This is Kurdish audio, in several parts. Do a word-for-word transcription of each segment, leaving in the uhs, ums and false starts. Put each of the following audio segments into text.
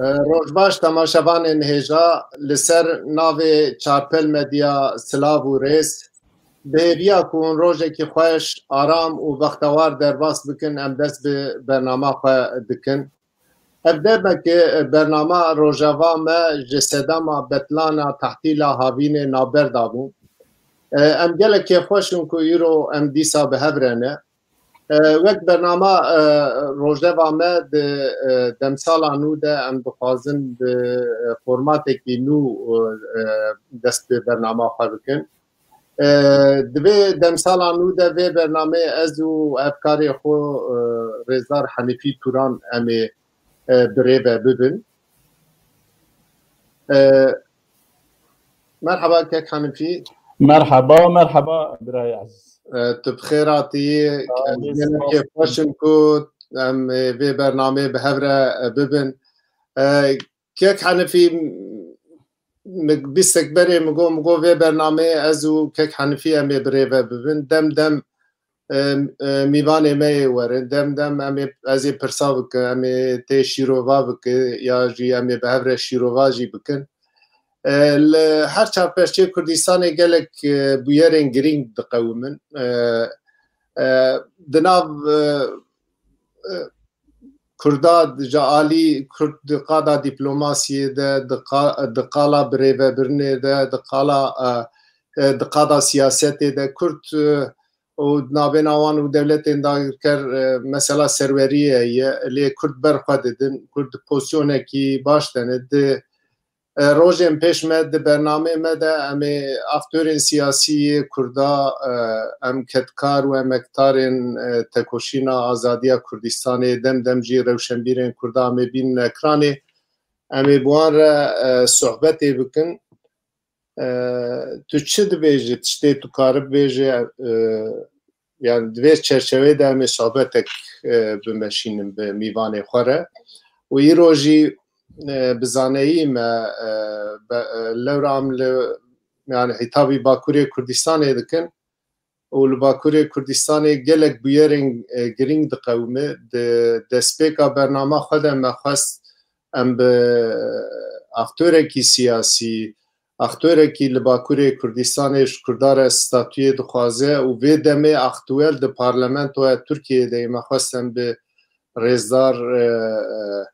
Roj baş temaşevanên hêja, li ser navê Çarpel Medya silav û rêz. Bi hêviya ku hûn rojekî xweş, aram û bextewar derbas bikin, em dest bi bernama xwe dikin. Ev demeke bernama rojeva me ji sedema betlana tehtîla havînê navber dabû. Em gelek kêfxweş in ku îro em dîsa bi hev re ne. E, wek bernama, e, rojeva me di, e, demsala nû de em dixwazin bi, e, formatekî nû, e, dest bi bernama xwe bikin. E, di vê demsala nû de vê bernameyê ez û hevkarê xwe, e, Rêzdar Henîfî Turan em ê, e, bi rê ve bibin. E, merheba kek Henîfî. Merheba, merheba birayê ezîz. E, tu bi xêr hatî. Sağ ol, sağ ol. Ez gelekê xweş im ku em, e, vê bernameyê bi hev re, e, bibin. E, kek Henîfî, m-, bîstek berê min got, min got vê bernameyê ez û kek Henîfî em ê bi rê ve bibin. Dem dem, e, e, mîvanê me yê werin. Dem dem em ê, ez ê pirsa bikim, em ê tê şîrova bikin ya jî em ê bi hev re şîrova jî bikin. E, li her çar perçeyê Kurdistanê gelek, e, bûyerên girîng diqewimin. E, e, di nav, e, e, Kurda ji alî Kurd di qada dîplomasiyê de, di qa-, di qala birêvebirinê de, di qala, e, e, di qada siyasetê de Kurd, e, û di navbêna wan û dewletên dagirker, e, mesela serweriyê heye. Lê Kurd ber xwe didin, Kurd di pozisyonekî baş de ne. Di, e, rojên pêş me di bernameyê me de em ê aktorên siyasî yê Kurda, e, em kedkar û emektarên, e, tekoşîna azadiya Kurdistanê, dem dem jî rewşenbîrên Kurda em ê bînin ekranê. Em ê bi wan re, e, sohbetê bikin. E, tu çi dibêjî, tiştê tu karib bêjî, e, yani di vê çerçeveyê de em ê sohbetek, e, bimeşînin bi mîvanê xwe re. Û îro jî, e, bi zaneyî me, e, be-, e, lewra em li, yani hîtabî Bakurê Kurdistanê dikin û li Bakurê Kurdistanê gelek bûyerên, e, girîng diqewime. Di destpêka bernama xwe de me xwest em bi aktorekî siyasî, aktorekî li Bakurê Kurdistanê ji Kurda re statuyê dixwaze û vê demê aktuel di parlamentoya Tirkiyeyê de ye. Me xwest em bi rêzdar, e, e,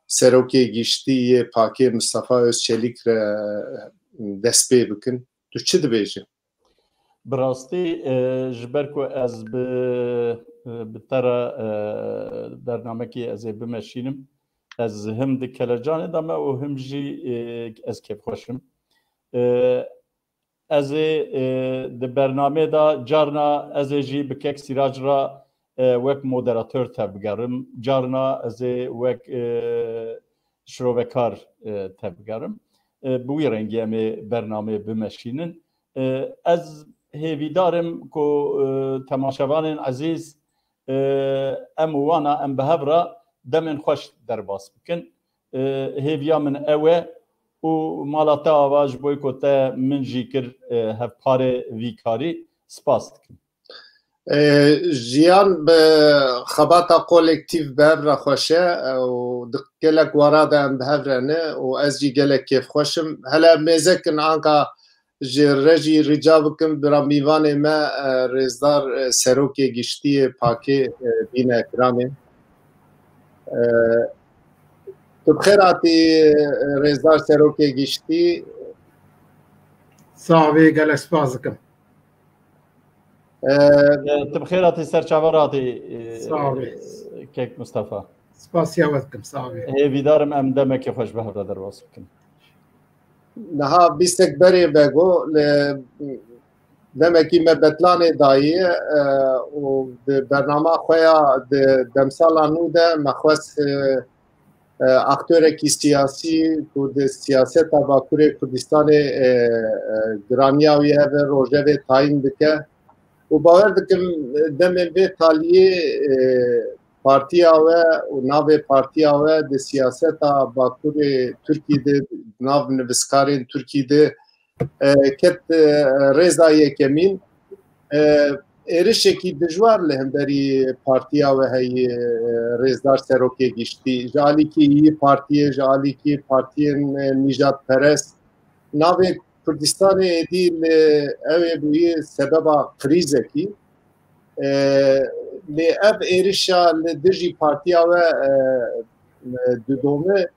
serokê giştî yê pakê Mistefa Özçelîk re dest pê bikin. Tu çi dibêjî? Bi rastî, e, ji ber ku ez bi, e, bi te re, e, bernamekî ez ê bimeşînim, ez him di kelecanê de me û him jî, e, ez kêfxweş im. E, ez ê, e, di bernamê de carna ez ê jî bi kek Sîrac re, e, wek moderator tevbigerim, carna ez ê wek, e, şirovekar, e, tevbigerim. E, bi wî rengî em ê bernameyê bimeşînin. E, ez hêvîdar im ku, e, temaşevanên ezîz, e, em û wana em bi hev re demên xweş derbas bikin. E, hêviya min ew e û mala te ava ji bo ku te min jî kir, e, hevparê vî karî. Spas dikim. E, jiyan bi xebata kolektîf bi hev re xweş e, e, û di gelek wara de em bi hev re ne û ez jî gelek kêfxweş im. Hele mêzekin anka ji re jî rica bikim bira mîvanê me, e, rêzdar, e, serokê giştî yê pakê, e, bîne ekranê. E, tu bi xêr hatî, e, rêzdar serokê giştî. Sax bî, gelek spas dikim. E, E, tu bi xêr hatî, ser çavan hatî, e, Sağ ol. Kek Mustafa. Spasiya we dikim, sağ ol. Hêvîdar im em demekê xweş bi hev re derbas bikin. Niha bîstek berê vego, li demekî me betlanê dayî, e, û di bernama xwe ya di demsala nû de me xwest, e, e, aktorekî siyasî ku di siyaseta Bakurê Kurdistanê, e, e, giraniya wî hebe rojevê tayîn dike. Û bawer dikim, e, demên vê taliyê, e, partiya we û navê partiya we di siyaseta Bakurê Tirkî de, nav nivîskarên Tirkî de, e, ket, e, rêza yekemîn. E, êrişekî dijwar li hemberî partiya we heye, e, rêzdar serokê giştî. Ji alîkî yî partiyê, ji alîkî partiyên, e, nîjadperest. Navê Kurdistanê êdî li ew ê bûyî sebeba krîzekî. E, lê ev êrişa li dijî partiya we, e, didome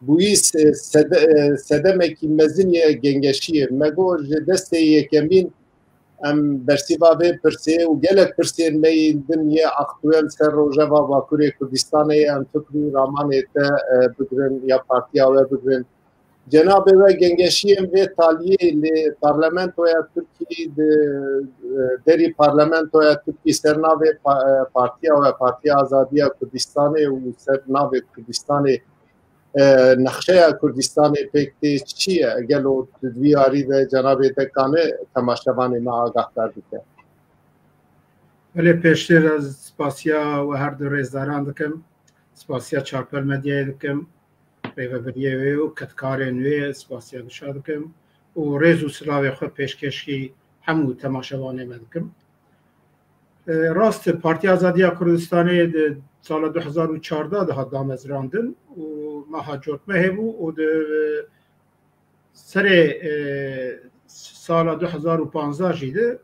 bûyî se-, sede-, e, sedemekî mezin yê gengeşiyê. Me got ji destê yekemîn em bersiva vê pirsê û gelek pirsên me yên din yê aktuel ser rojeva Bakurê Kurdistanê em fikr û ramanê te, e, bigirin ya partiya we bigirin. Cenabê we gengeşiyên vê taliyê li parlamentoya Tirkî di, e, derî parlamentoya Tirkî ser navê pa-, e, partiya we, Partiya Azadiya Kurdistanê û ser navê Kurdistanê, e, nexşeya Kurdistanê pêk tê çi ye? Gelo tu di vî yarî de cenabê te kane temaşevanê me agahdar bike? Belê, pêştir ez spasiya we her du rêzdaran dikim, spasiya Çarpel Medyayê dikim, rêvebiriyê wê û kedkarên wê spasiya gişa dikim û rêz û silavê xwe pêşkêşî hemû temaşevanê me dikim. E, rast e, Partiya Azadiya Kurdistanê di sala du hezar û çardeh de hat damezrandin û meha cotmehê bû û di serê, e, sala du hezar û panzdeh jî de,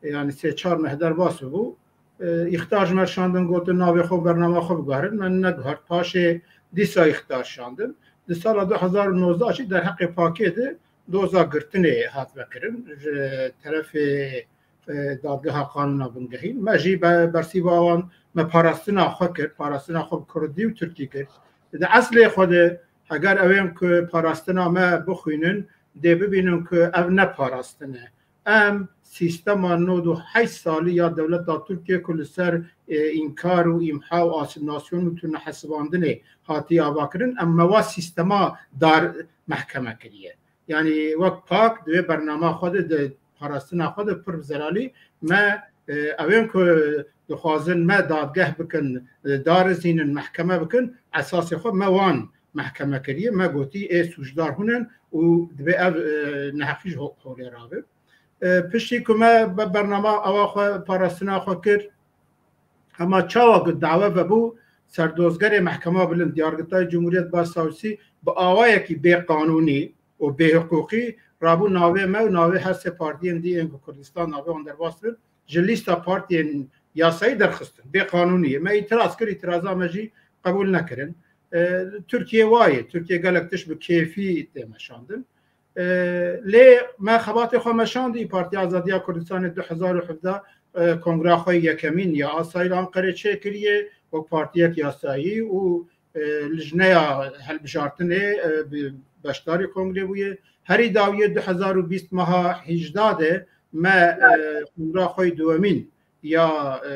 yani sê çar meh derbas bû. E, îxtar ji me şandin, gotin navê xwe, bernama xwe biguherin. Me neguhert. Paşê dîsa îxtar şandin. Di sala du hezar û nozdeh jî derheqê pakê de doza girtinê hat vekirin. Ji terefê, e, dadgeha qanûna bingehîn. Me jî be-, bersîva wan, me parastina xwe kir, parastina xwe bi kurdî û tirkî kir. Di eslê xwe de, heger ewên ku parastina me bixwînin, dê bibînin ku ev ne parastin e. Em sîstema nod û heşt salî ya dewleta Tirkiye ku li ser, e, înkar û îmha û asîmîlasyon û tunehesibandinê hatiye avakirin, em me wa sîstema dar mehkeme kiriye. Yanî wek pak di wê bernama xwe de, di parastina xwe de pir bi zelalî me, e, ewên ku dixwazin me dadgeh bikin, e, darizînin, mehkeme bikin, esasê xwe me wan mehkeme kiriye. Me gotî ê sûcdar hûn in û divê ev, e, neheqî ji ho-, holê rabe. E, piştî ku me be-, bernama ewa xwe, parastina xwe kir, hema çawa ku dawe vebû, serdozgerê Mehkema Bilind, Yargıtay Cumhuriyet Başsavcısı, bi awayekî bêqanûnî û bêhiqûqî rabû navê me û navê her sê partiyên dî ên ku Kurdistan navê wan derbas dibin, ji lîsta partiyên yasayî derxistin. Bêqanûnî ye. Me îtiraz kir, îtiraza me jî qebûl nekirin. E, Tirkiye wa ye. Tirkiye gelek tişt bi kêfî tê meşandin. E, lê me xebatê xwe meşandî, Partiya Azadiya Kurdistanê du hezar û hevdeh, e, kongra xwe yekemîn ya asayî li Anqerê çêkiriye, wek partiyek yasayî û, e, lijneya hilbijartinê, e, bi beşdarî kongrê bûye. Herî dawiyê du hezar û bîst meha hîjda de me, e, kongra xwe yê duwemîn ya, e,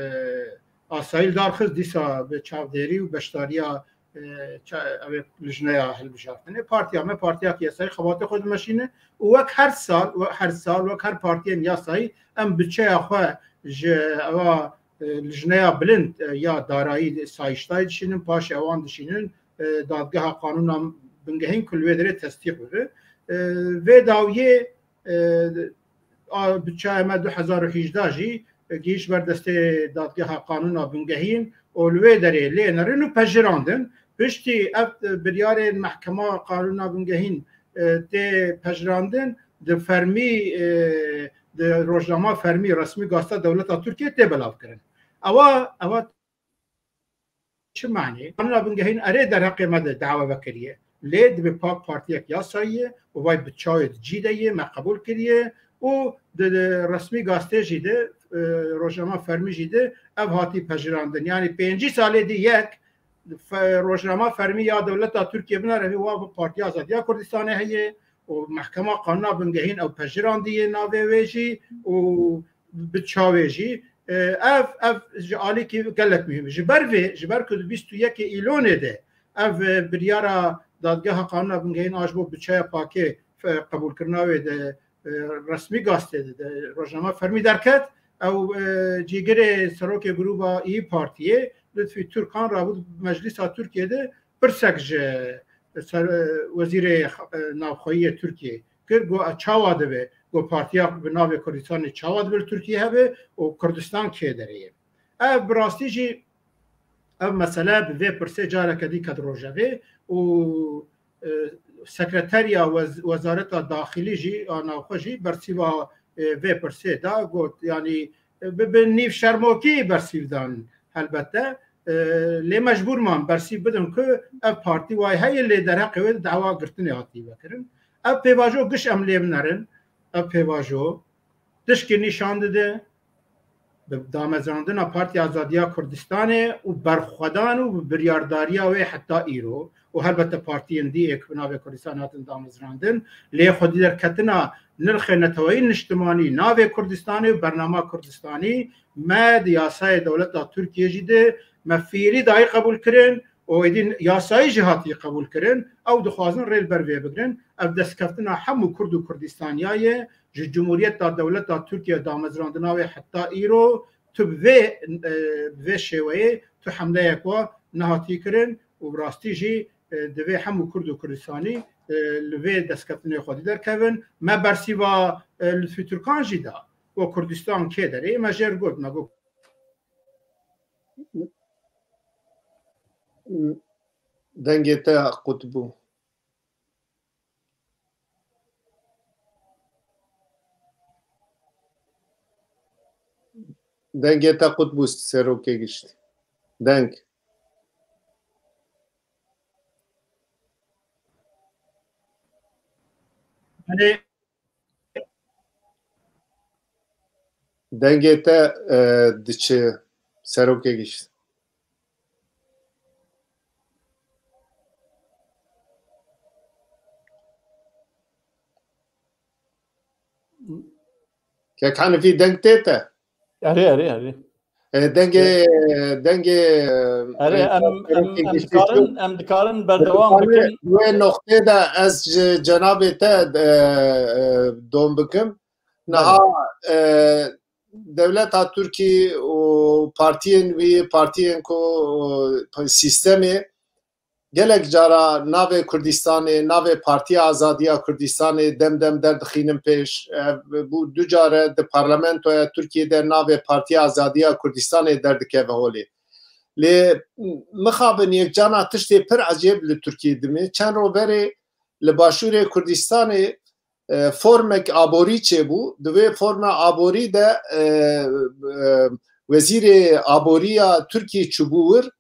asayî li dar xist, dîsa bi çavdêrî û beşdariya, e, ça-, ev ê lijneya hilbijartinê. Partiya me partiyek yasayî xebatê xwe dimeşîne û wek her sal, wek her sal, wek her partiyên yasayî em biçeya xwe ji ewa, e, lijneya bilind, e, ya darayî sayîştayî dişînin, paşê ewan dişînin, e, dadgeha qanûna bingehîn ku li wê derê tesdîq bibe. E, vê dawiyê, e, a, biçeya me du hezar û hîjdeh jî, e, gihîşt ber destê dadgeha qanûna bingehîn û li wê derê lê nerin û pejirandin. Piştî ev, e, biryarên mehkema qanûna bingehîn, e, tê pejirandin, di fermî, e, di rojnama fermî, resmî gazeta dewleta Tirkiye tê belavkirin. Ewa, ewa çi manê? Qanûna bingehîn erê derheqê me de dawe vekiriye. Lê dibe pak partiyek yasayî ye û vay bi çawê di cî de ye, me qebûl kiriye û di, di resmî gazetê jî de, e, rojnama fermî jî de ev hatî pejirandin. Yanî pêncî salê dî yek fe-, rojnama fermî ya dewleta Tirkiye binêre, wa bi Partiya Azadiya Kurdistanê heye û mehkema qanûna bingehîn ew pejirandiye navê wê jî û bi çavê jî. E, ev, ev ji alîkî gelek muhîm e. Ji ber vê, ji ber ku di bîst û yekê Îlonê de ev, e, biryara dadgeha qanûna bingehîn a ji bo biçeya pakê fe-, qebûlkirina wê de, e, resmî gazetê de, de, rojnama fermî derket, ew, e, cîgirê serokê grûba Îyî Partiyê Lutfî Türkan rabû meclîsa Tirkiyê de pirsek ji ser, e, wezîrê, e, navxweyî yê Tirkiyê kir, got, "E, çawa dibe?" ku partiya bi navê Kurdistanê çawa dibe li Tirkiyê hebe û Kurdistan kê derê ye. Ev bi rastî jî ev mesele bi vê pirsê careke dî ket rojevê û, e, sekreteriya wez-, Wezareta Daxilî jî a navxwe jî bersîva, e, vê pirsê da got, yanî, e, bi, bi nîv şermokî bersîv dan helbete. E, lê mecbûr man bersîv bidin ku ev partî way heye lê derheqê wê dawa girtinê hatiye vekirin. Ev pêvajo giş em lê binerin. Ev pêvajo tişkî nîşan dide bi damezrandina Partiya Azadiya Kurdistanê û berxwedan û bi biryardariya wê heta îro û helbete partiyên dî ê ku bi navê Kurdistan hatin damezrandin, lê xwedî derketina nirxê neteweyî niştimanî navê Kurdistanê û bernama Kurdistanî me di yasayê dewleta Tirkiyê jî de me fîrî dayî qebûl kirin û êdî yasayî jî hatiye qebûl kirin. Ew dixwazin rê li ber vê bigrin. Ev destkeftina hemû Kurd û Kurdistaniya ye. Ji Cumhuriyeta Dewleta Tirkiye damezrandina wê heta îro tu bi vê, e, bi vê şêweyê tu hemleyek wa nehatiye kirin û bi rastî jî, e, divê hemû Kurd û Kurdistanî, e, li vê destketinê xwedî derkevin. Me bersîva, e, Lutfî Turkan jî da. Ku Kurdistan kê derê? Me jêr got, me got. Dengê te qut bû. Dengê te qut bû, serokê giştî. Deng. Belê. Dengê te, e, diçe, serokê giştî. Kek Hanifî, deng tê te? Erê, erê, erê. E, dengê, dengê, e, Erê, em, em, em dikarin, em dikarin berdewam bikin. Wê noqtê de ez ji cenabê te, e, e, dom bikim. Niha, e, dewleta Tirkî û partiyên wî, partiyên ku, e, sîstemê gelek cara navê Kurdistanê, navê Partiya Azadiya Kurdistanê dem dem derdixînin pêş. Ev bû du care di parlamentoya Tirkiyê de navê Partiya Azadiya Kurdistanê derdikeve holê. Lê mixabin yek cana tiştê pir ecêb li Tirkiyê dimê. Çend roj berê li Başûrê Kurdistanê, e, formek aborî çêbû. Di vê forma aborî de, e, e, wezîrê aboriya Tirkiyê çûbû wir.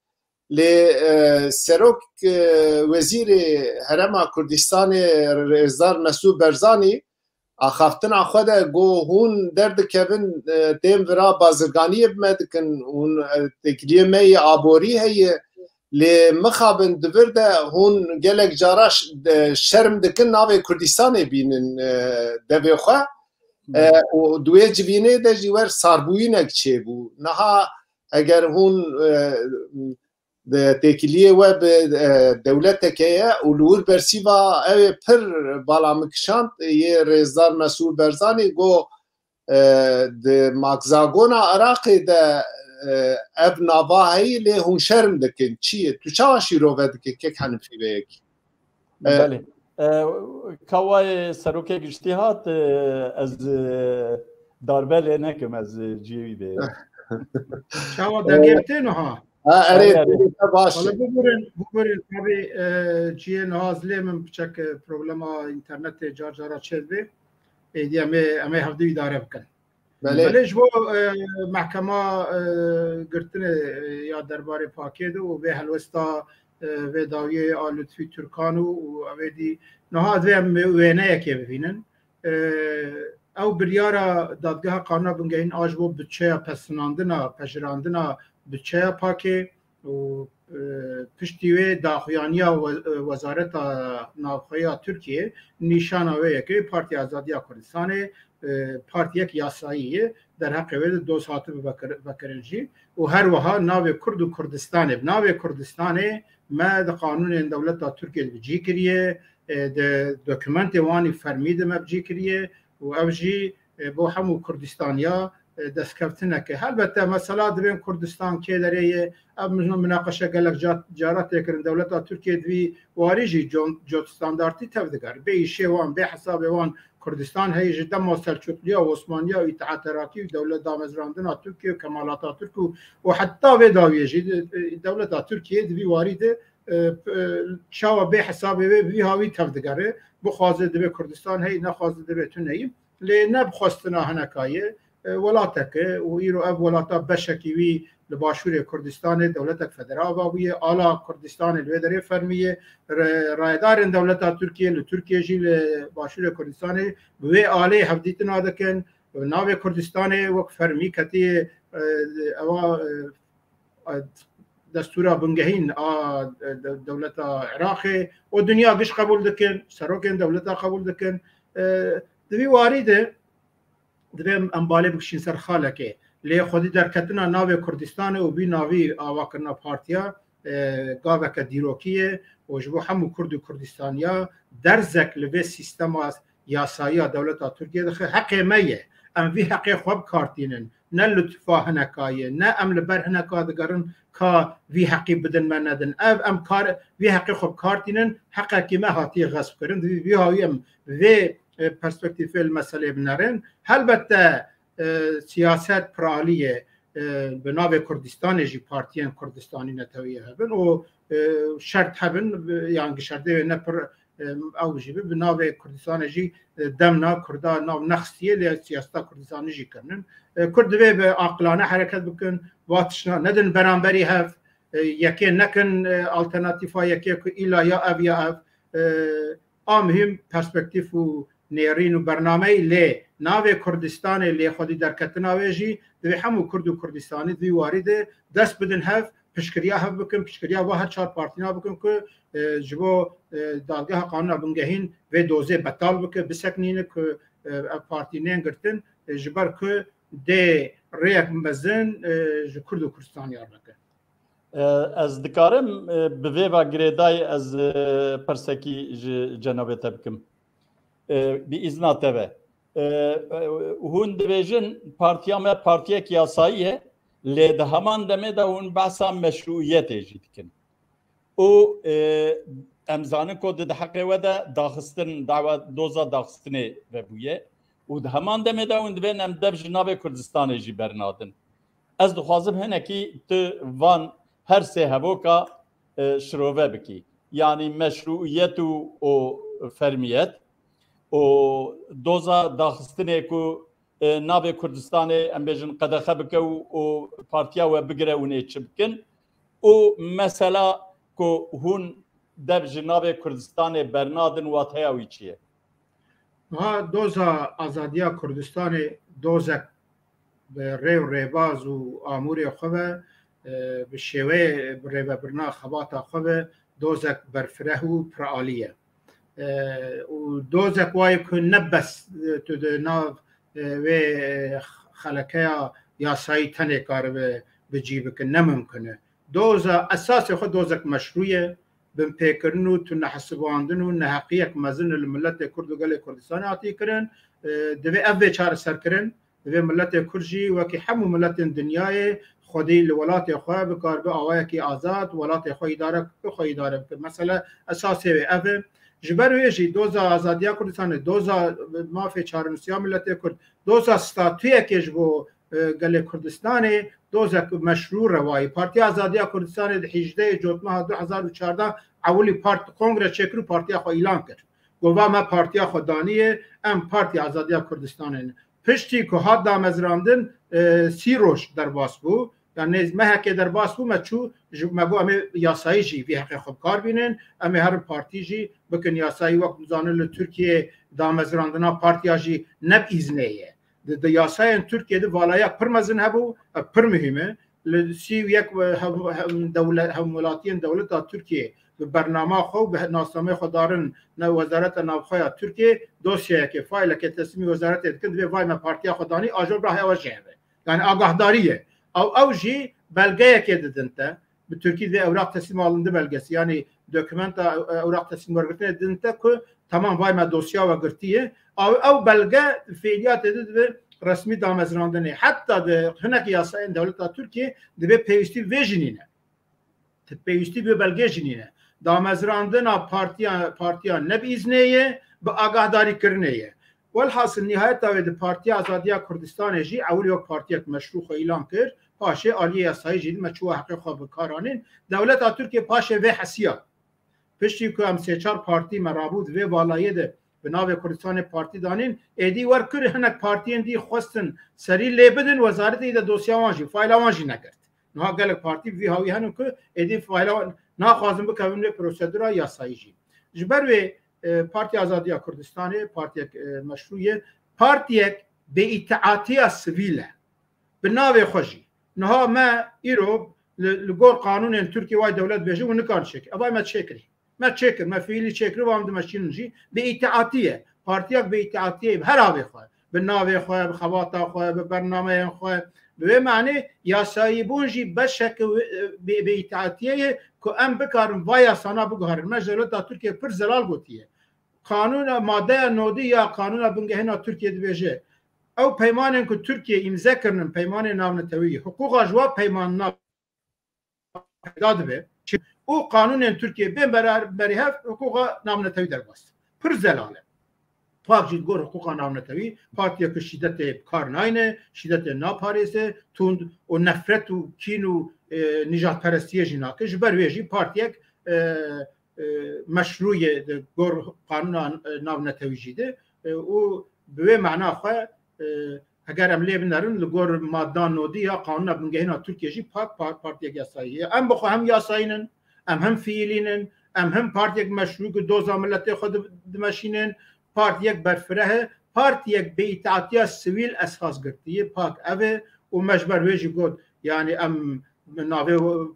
Lê, e, serok, e, wezîrê Herêma Kurdistanê Rêzdar Mesûd Barzanî axaftina xwe de got, hûn derdikevin, e, tên vira bazirganiyê bi me dikin, hûn, e, têkiliyê me yê aborî heye, lê mixabin di vir de hûn gelek cara ş-, de şerm dikin navê Kurdistanê bînin, e, devê xwe. E, û di wê civînê de jî wer sarbûyînek çêbû. Niha eger hûn, e, de têkiliyê we bi, e, dewleteke ye û li wir bersîva ew ê pir bala min kişand, yê Rêzdar Mesûd Barzanî got, e, di makzagona Iraqê de, e, ev nava heyî lê hûn şerm dikin. Çi ye? Tu çawa şîrove dike kek Henifî vê yekî? E, Belê. E, Kawayê serokê giştî hat, e, ez, e, darbe lê nekim, ez, e, ciyê wî bê. Çawa dengê tê niha? Ha, erê, Erê, erê. Dengê te baş e. Wala bibirin, bibirin, tabii, e, ciyê niha ez lê min piçek, e, problema internetê car cara çêdibê. Êdî em ê, em ê hevdû îdare bikin. Belê. Belê ji bo, e, mehkema, e, girtinê, e, ya derbarê pakê de û vê helwesta, e, vê dawiyê a Lutfî Türkan û, û ew ê dî niha divê em wêneyekê bibînin. E, ew biryara Dadgeha Qanûna Bingehîn a ji bo budçeya pesinandina, pejirandina budçeya pakê û, e, piştî wê daxuyaniya we-, e, Wezareta Navxwe ya Tirkiyê nîşana wê yekê Partiya Azadiya Kurdistanê, e, partiyek yasayî ye, derheqê wê de doz hatibe vekir-, vekirin jî û her wiha navê Kurd û Kurdistanê, bi navê Kurdistanê me di qanûnên dewleta Tirkiyê de bi cî kiriye, e, di dokumentê wan î fermî de me bi cî kiriye û ev jî, e, bo hemû Kurdistaniya, e, destkeftinek e. Helbete mesela dibên Kurdistan kê derê ye, ev min-, minaqeşe gelek ca-, cara tê kirin. Dewleta Tirkiyê di vî warî jî con-, cot standartî tevdiger. Bê îşê wan, bê hesabê wan Kurdistan heye ji dema Selçukliya û Osmaniya û Îtîhat Terakî û dewlet damezrandina Tirkiye û Kemal Atatürk û, û heta vê dawiyê jî de, e, dewleta Tirkiye di vî warî de, e, e, çawa bê hesabê wê bi vî hawî tevdigere, bixwaze divê Kurdistan heye, nexwaze divê tune ye. Lê ne bi xwestina hineka ye, e, welatek e û îro ev welata beşekî wî li Başûrê Kurdistanê dewletek federal ava bûye. Ala Kurdistanê li wê derê fermî ye. Re-, rayedarên dewleta Tirkiye li Tirkiye jî li Başûrê Kurdistanê bi wê alê hevdîtina dikin. Navê Kurdistanê wek fermî ketiye, e, ewa, e, destûra bingehîn a, e, de-, dewleta Iraqê û dinya giş qebûl dikin, serokên dewleta qebûl dikin. E, di vî warî de divê em balê bikişîn ser xalekê. Lê xwedî derketina navê Kurdistanê û bî navî avakirina partiya, e, gaveke dîrokî ye û ji bo hemû Kurd û Kurdistaniya derzek li vê sîstema yasayiya dewleta Tirkiye dixe. Heqê me ye. Em vî heqê xwe bi kar tînin. Ne lutfa hineka ye, ne em li ber hineka digerin ka vî heqî bidin me nedin. Ev em kar, vî heqê xwe bi kar tînin, heqekî me hatiye xesp kirin. Vî, vî hawî em vê, e, perspektîfê li meselê binerin. Helbette, e, siyaset piralî ye. E, bi navê Kurdistanê jî partiyên Kurdistanî neteweyê hebin û, e, şert hebin, e, yan gişerdê wê ne pir, e, ew jî bi, bi navê Kurdistanê jî, e, demna Kurda nav nexistiye, lê siyaseta Kurdistanî jî kirinin. E, Kurd divê bi aqilane hereket bikin, va tişna nedin beramberî hev, e, yekê nekin, e, alternatîfa yekê ku îla ya ev ya ev, e, a muhîm perspektîf û nêrîn û bernameyî lê navê Kurdistanê lê xwedî derketina wê jî divê hemû Kurd û Kurdistanî di vî warî de dest bidin hev, piştgiriya hev bikin, piştgiriya va her çar partîna bikin ku, e, ji bo, e, dadgeha qanûna bingehîn vê dozê betal bike, bisekinîne ku, e, ev partî nên girtin, e, ji ber ku dê rêyek mezin, e, ji Kurd û Kurdistaniya re bike. E, ez dikarim, e, bi vê ve girêdayî ez, e, pirsekî ji cenabê te bikim. E, bi îzna te ve. E, e, hûn dibêjin partiya me partiyek yasayî ye, lê di heman demê de hûn behsa meşrûiyetê jî dikin. Û, e, em zanin ku di, di heqê we de daxistin, dawa doza daxistinê vebûye. Û di heman demê de hûn dibên em dev ji navê Kurdistanê jî bernadin. Ez dixwazim hinekî tu van her sê hevoka, e, şirove bikî. Yanî meşrûiyet û, û fermiyet û doza daxistinê ku, e, navê Kurdistanê em bêjin qedexe bike û, û partiya we bigire û nê çi bikin û mesela ku hûn dev ji navê Kurdistanê bernadin, wateya wî çi ye? Niha doza azadiya Kurdistanê dozek bi rê û rêbaz û amûrê xwe ve, e, bi şêweyê bi rêvebirina xebata xwe ve dozek berfireh û piralî ye. E, û dozek wayê ku ne bes, e, tu di nav, e, wê, e, xelekeya yasayî tenê karibe bi cî bikin, ne mimkun e. Doza esasê xwe dozek meşrû ye. Binpêkirin û tunehesibandin û neheqiyek mezin li miletê Kurd û gelê Kurdistanê hatiye kirin. E, divê ev bê çareserkirin. Divê miletê Kurd jî wekî hemû miletên dinyayê xwedî li welatê xwe bikaribe awayekî azad welatê xwe îdare bike, xwe îdare bike. Mesele esasê wê ev e. Ji ber wê jî doza azadiya Kurdistanê, doza mafê çarenûsiya miletê Kurd, doza statuyekê ji bo, e, gelê Kurdistanê dozek meşrû rewayî. Partiya Azadiya Kurdistanê di hîjdehê Cotmeha du hezar û çardeh ewilî part-, kongre çêkir û partiya xwe îlan kir. Got, va me partiya xwe daniye, em Partiya Azadiya Kurdistanê ne. Piştî ku hat damezrandin, e, sî roj derbas bû. Yani nêz mehekê derbas bû, me çû, ji, me got, em ê yasayî jî vî heqê xwe bi kar bînin, em ê herin partî jî bikin yasayî. Wek dizanin li Tirkiyê damezrandina partiya jî ne bi îznê ye. Di, di yasayên Tirkiyê de valayak pir mezin hebû, ev pir muhîm e. Li sî û yek we-, hev-, hev-, dewle-, hemwelatiyên dewleta Tirkiyê bi bernama xwe û bi nasnameyê xwe darin ne Wezareta Navxwe ya Tirkiyê dosyayekê, faylekê teslîmî wezaretê dikin, divê vay me partiya xwe danî, ajo bira hewa jî hebe. Yani agahdarî ye. Ew, ew jî belgeyekê didin te. Bi Tirkî divê ewraq teslîm alindi belgesi. Yani dokumenta, e, ewraq teslîm wergirtinê didin te ku tamam vay me dosya we girtiye. Ew, ew belge fiiliyatê de dibe resmî damezrandinê. Heta di hinek yasayên dewleta Tirkiyê dibe pêwîstî vê jî nîne. Pêwîstî bi belgê jî nîne. Damezrandina partiya, partiya ne bi îznê ye, bi agahdarîkirinê ye. Welhasil nihayeta wê di Partiya Azadiya Kurdistanê jî ewil wek partiyek meşrû xwe îlan kir, paşê aliyê yasayî jî dime çûwa heqê xwe bi kar anîn. Dewleta Tirkiye paşê vê hesiya. Piştî ku em sê çar partî me rabû di vê balayê de bi navê Kurdistanê partî danîn, êdî wer kir hinek partiyên dî xwestin serî lê bidin, wezaretê de dosya wan jî, fayla wan jî negirt. Niha gelek partî bi vî hawî henin ku êdî fayla wan naxwazin bikevin vê prosedura yasayî jî. Ji ber wê, e, Partiya Azadiya Kurdistanê partiyek, e, meşrû ye, partiyek bêîteatiya sivîl e. Bi navê xwe jî. Niha me îro li, li gor qanûnên Tirkiye wayê dewlet bêje û nikar çêkir. Evay me çêkirî. Me çêkir, me fiîlî çêkir, wan dimeşînin jî. Bi îteatî ye. Partiyek bi îteatiyê ye, bi her avê xwe. Bi navê xwe, bi xebata xwe, bi bernameyên xwe. Bi wê manê yasayîbûn jî beşek bi, bi îteatiyê ye ku em bikarin va yasana biguherin. Me ji dewleta Tirkiye pir zelal gotiye. Qanûna madeya nodî ya qanûna bingehîna Tirkiye dibêje, ew peymanên ku Tirkiye îmze kirinin, peymanên navnetewî, hiqûqa ji wa peymanina peyda dibe û qanûnên Tirkiye bên berar-, berî hev hiqûqa navnetewî derbas. Pir zelal e. Pak jî li gor hiqûqa navnetewî, partiyek ku şîdetê bi kar nayne, şîdetê naparêze, tund û nefret û kîn û, e, nîjadperestiyê jî nake. Ji ber wê jî partiyek, e, e, meşrû ye di gor qanûna, e, navnetewî jî de, e, û bi wê mana xwe, e, eger em lê binerin li gor madda nodî ya qanûna bingehîna Tirkiye jî pak par-, partiyek yasayî ye. Em bi xwe hem yasayîn in, em hem fiîlî nin, em hem partiyek meşrû ku doza miletê xwe di-, dimeşînin, partiyek berfireh e, partiyek bêîteatiya sivîl esas girtiye, pak ev e û me ji ber wê jî got, yanî em navê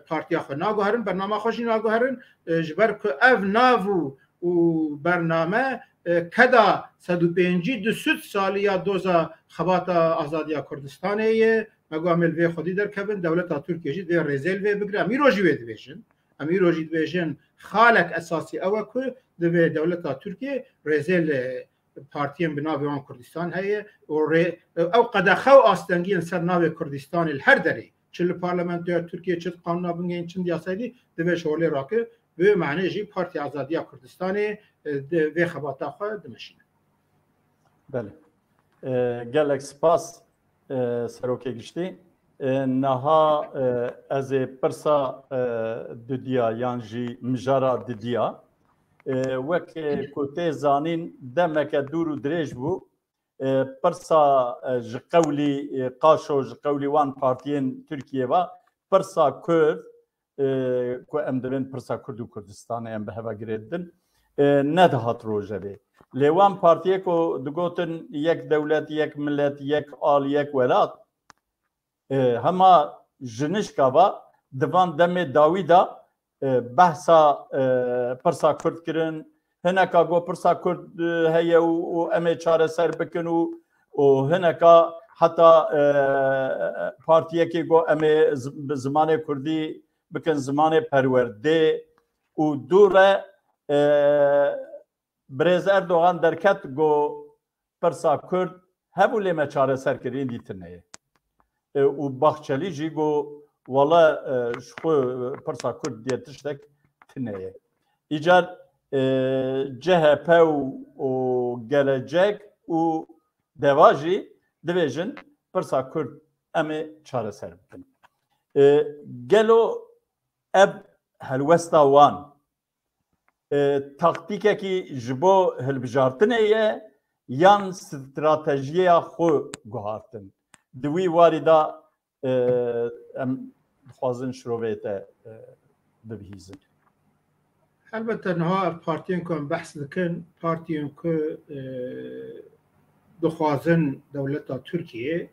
partiya xwe naguherin, bernama xwe jî naguherin, e, ji ber ku ev nav û, û bername, e, keda sed û pêncî du sed salî ya doza xebata azadiya Kurdistanê ye. Me got em ê li vê xwedî derkevin, dewleta Tirkiye jî divê rêzê li vê bigire. Em îro jî wê dibêjin. Em îro jî dibêjin, xalek esasî ew e ku divê dewleta Tirkiye rêzê li partiyên bi navê wan Kurdistan heye û rê-, ew qedexe û astengiyên ser navê Kurdistanê li her derê, çi li parlamentoya Tirkiye, çi di qanûna bingehîn, çi di yasayê dî, divê ji holê rake. Bi wê manê jî Partiya Azadiya Kurdistanê, e, di vê xebata xwe dimeşîne. Belê. E, gelek spas, e, Serokê Giştî. E, niha, e, ez ê pirsa, e, dudiya yan jî mijara dudiya. E, wek, e, ku tê zanîn, demeke dûr û dirêj bû. E, pirsa, e, ji qewlî, e, qaşo, ji qewlî wan partiyên Tirkiye ve, pirsa Kurd, e, ku em dibên pirsa Kurd û Kurdistanê em bi heva girê didin, e, nedihat rojevê. Lê wan partiyê ku digotin yek dewlet, yek milet, yek al, yek welat, e, hema ji nişka ve di van demê dawî de, e, behsa, e, pirsa Kurd kirin. Hineka got pirsa Kurd, e, heye û, û em ê çareser bikin û, û hineka heta, e, partiyekê got em ê zi-, bi zimanê Kurdî bikin zimanê perwerdê û dû re, e, Birêz Erdogan derket got, pirsa Kurd hebû lê me çareser kir, êndî tune ye. E, û Bahçelî jî got, wele, e, ji xwe, e, pirsa Kurd diye tiştek tune ye. Îcar, e, C H P û, û Gelecek û Deva jî dibêjin, pirsa Kurd em ê çareser bikin. E, gelo ev helwesta wan e, taktîkekî ji bo hilbijartinê ye yan stratejiya xwe guhartin? Di wî warî de, e, em dixwazin şirovê te, e, bibihîzin. Helbete niha ev partiyên ku em behs dikin, partiyên ku, e, dixwazin dewleta Tirkiyê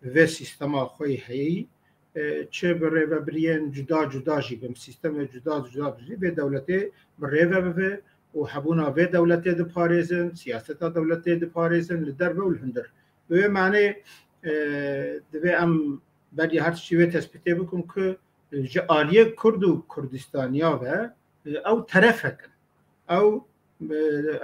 vê sîstema xwe yê heyî, e, çi bi rêvebiriyên cuda cuda jî bin, sîstemê cuda cuda jî vê dewletê bi rê ve bibe û hebûna vê dewletê diparêzin, siyaseta dewletê diparêzin li derve û li hundir. Bi wê manê, e, divê em beriya her tiştî wê tespîtê bikin ku ji aliyê Kurd û Kurdistaniya ve, e, ew terefek in. Ew, e,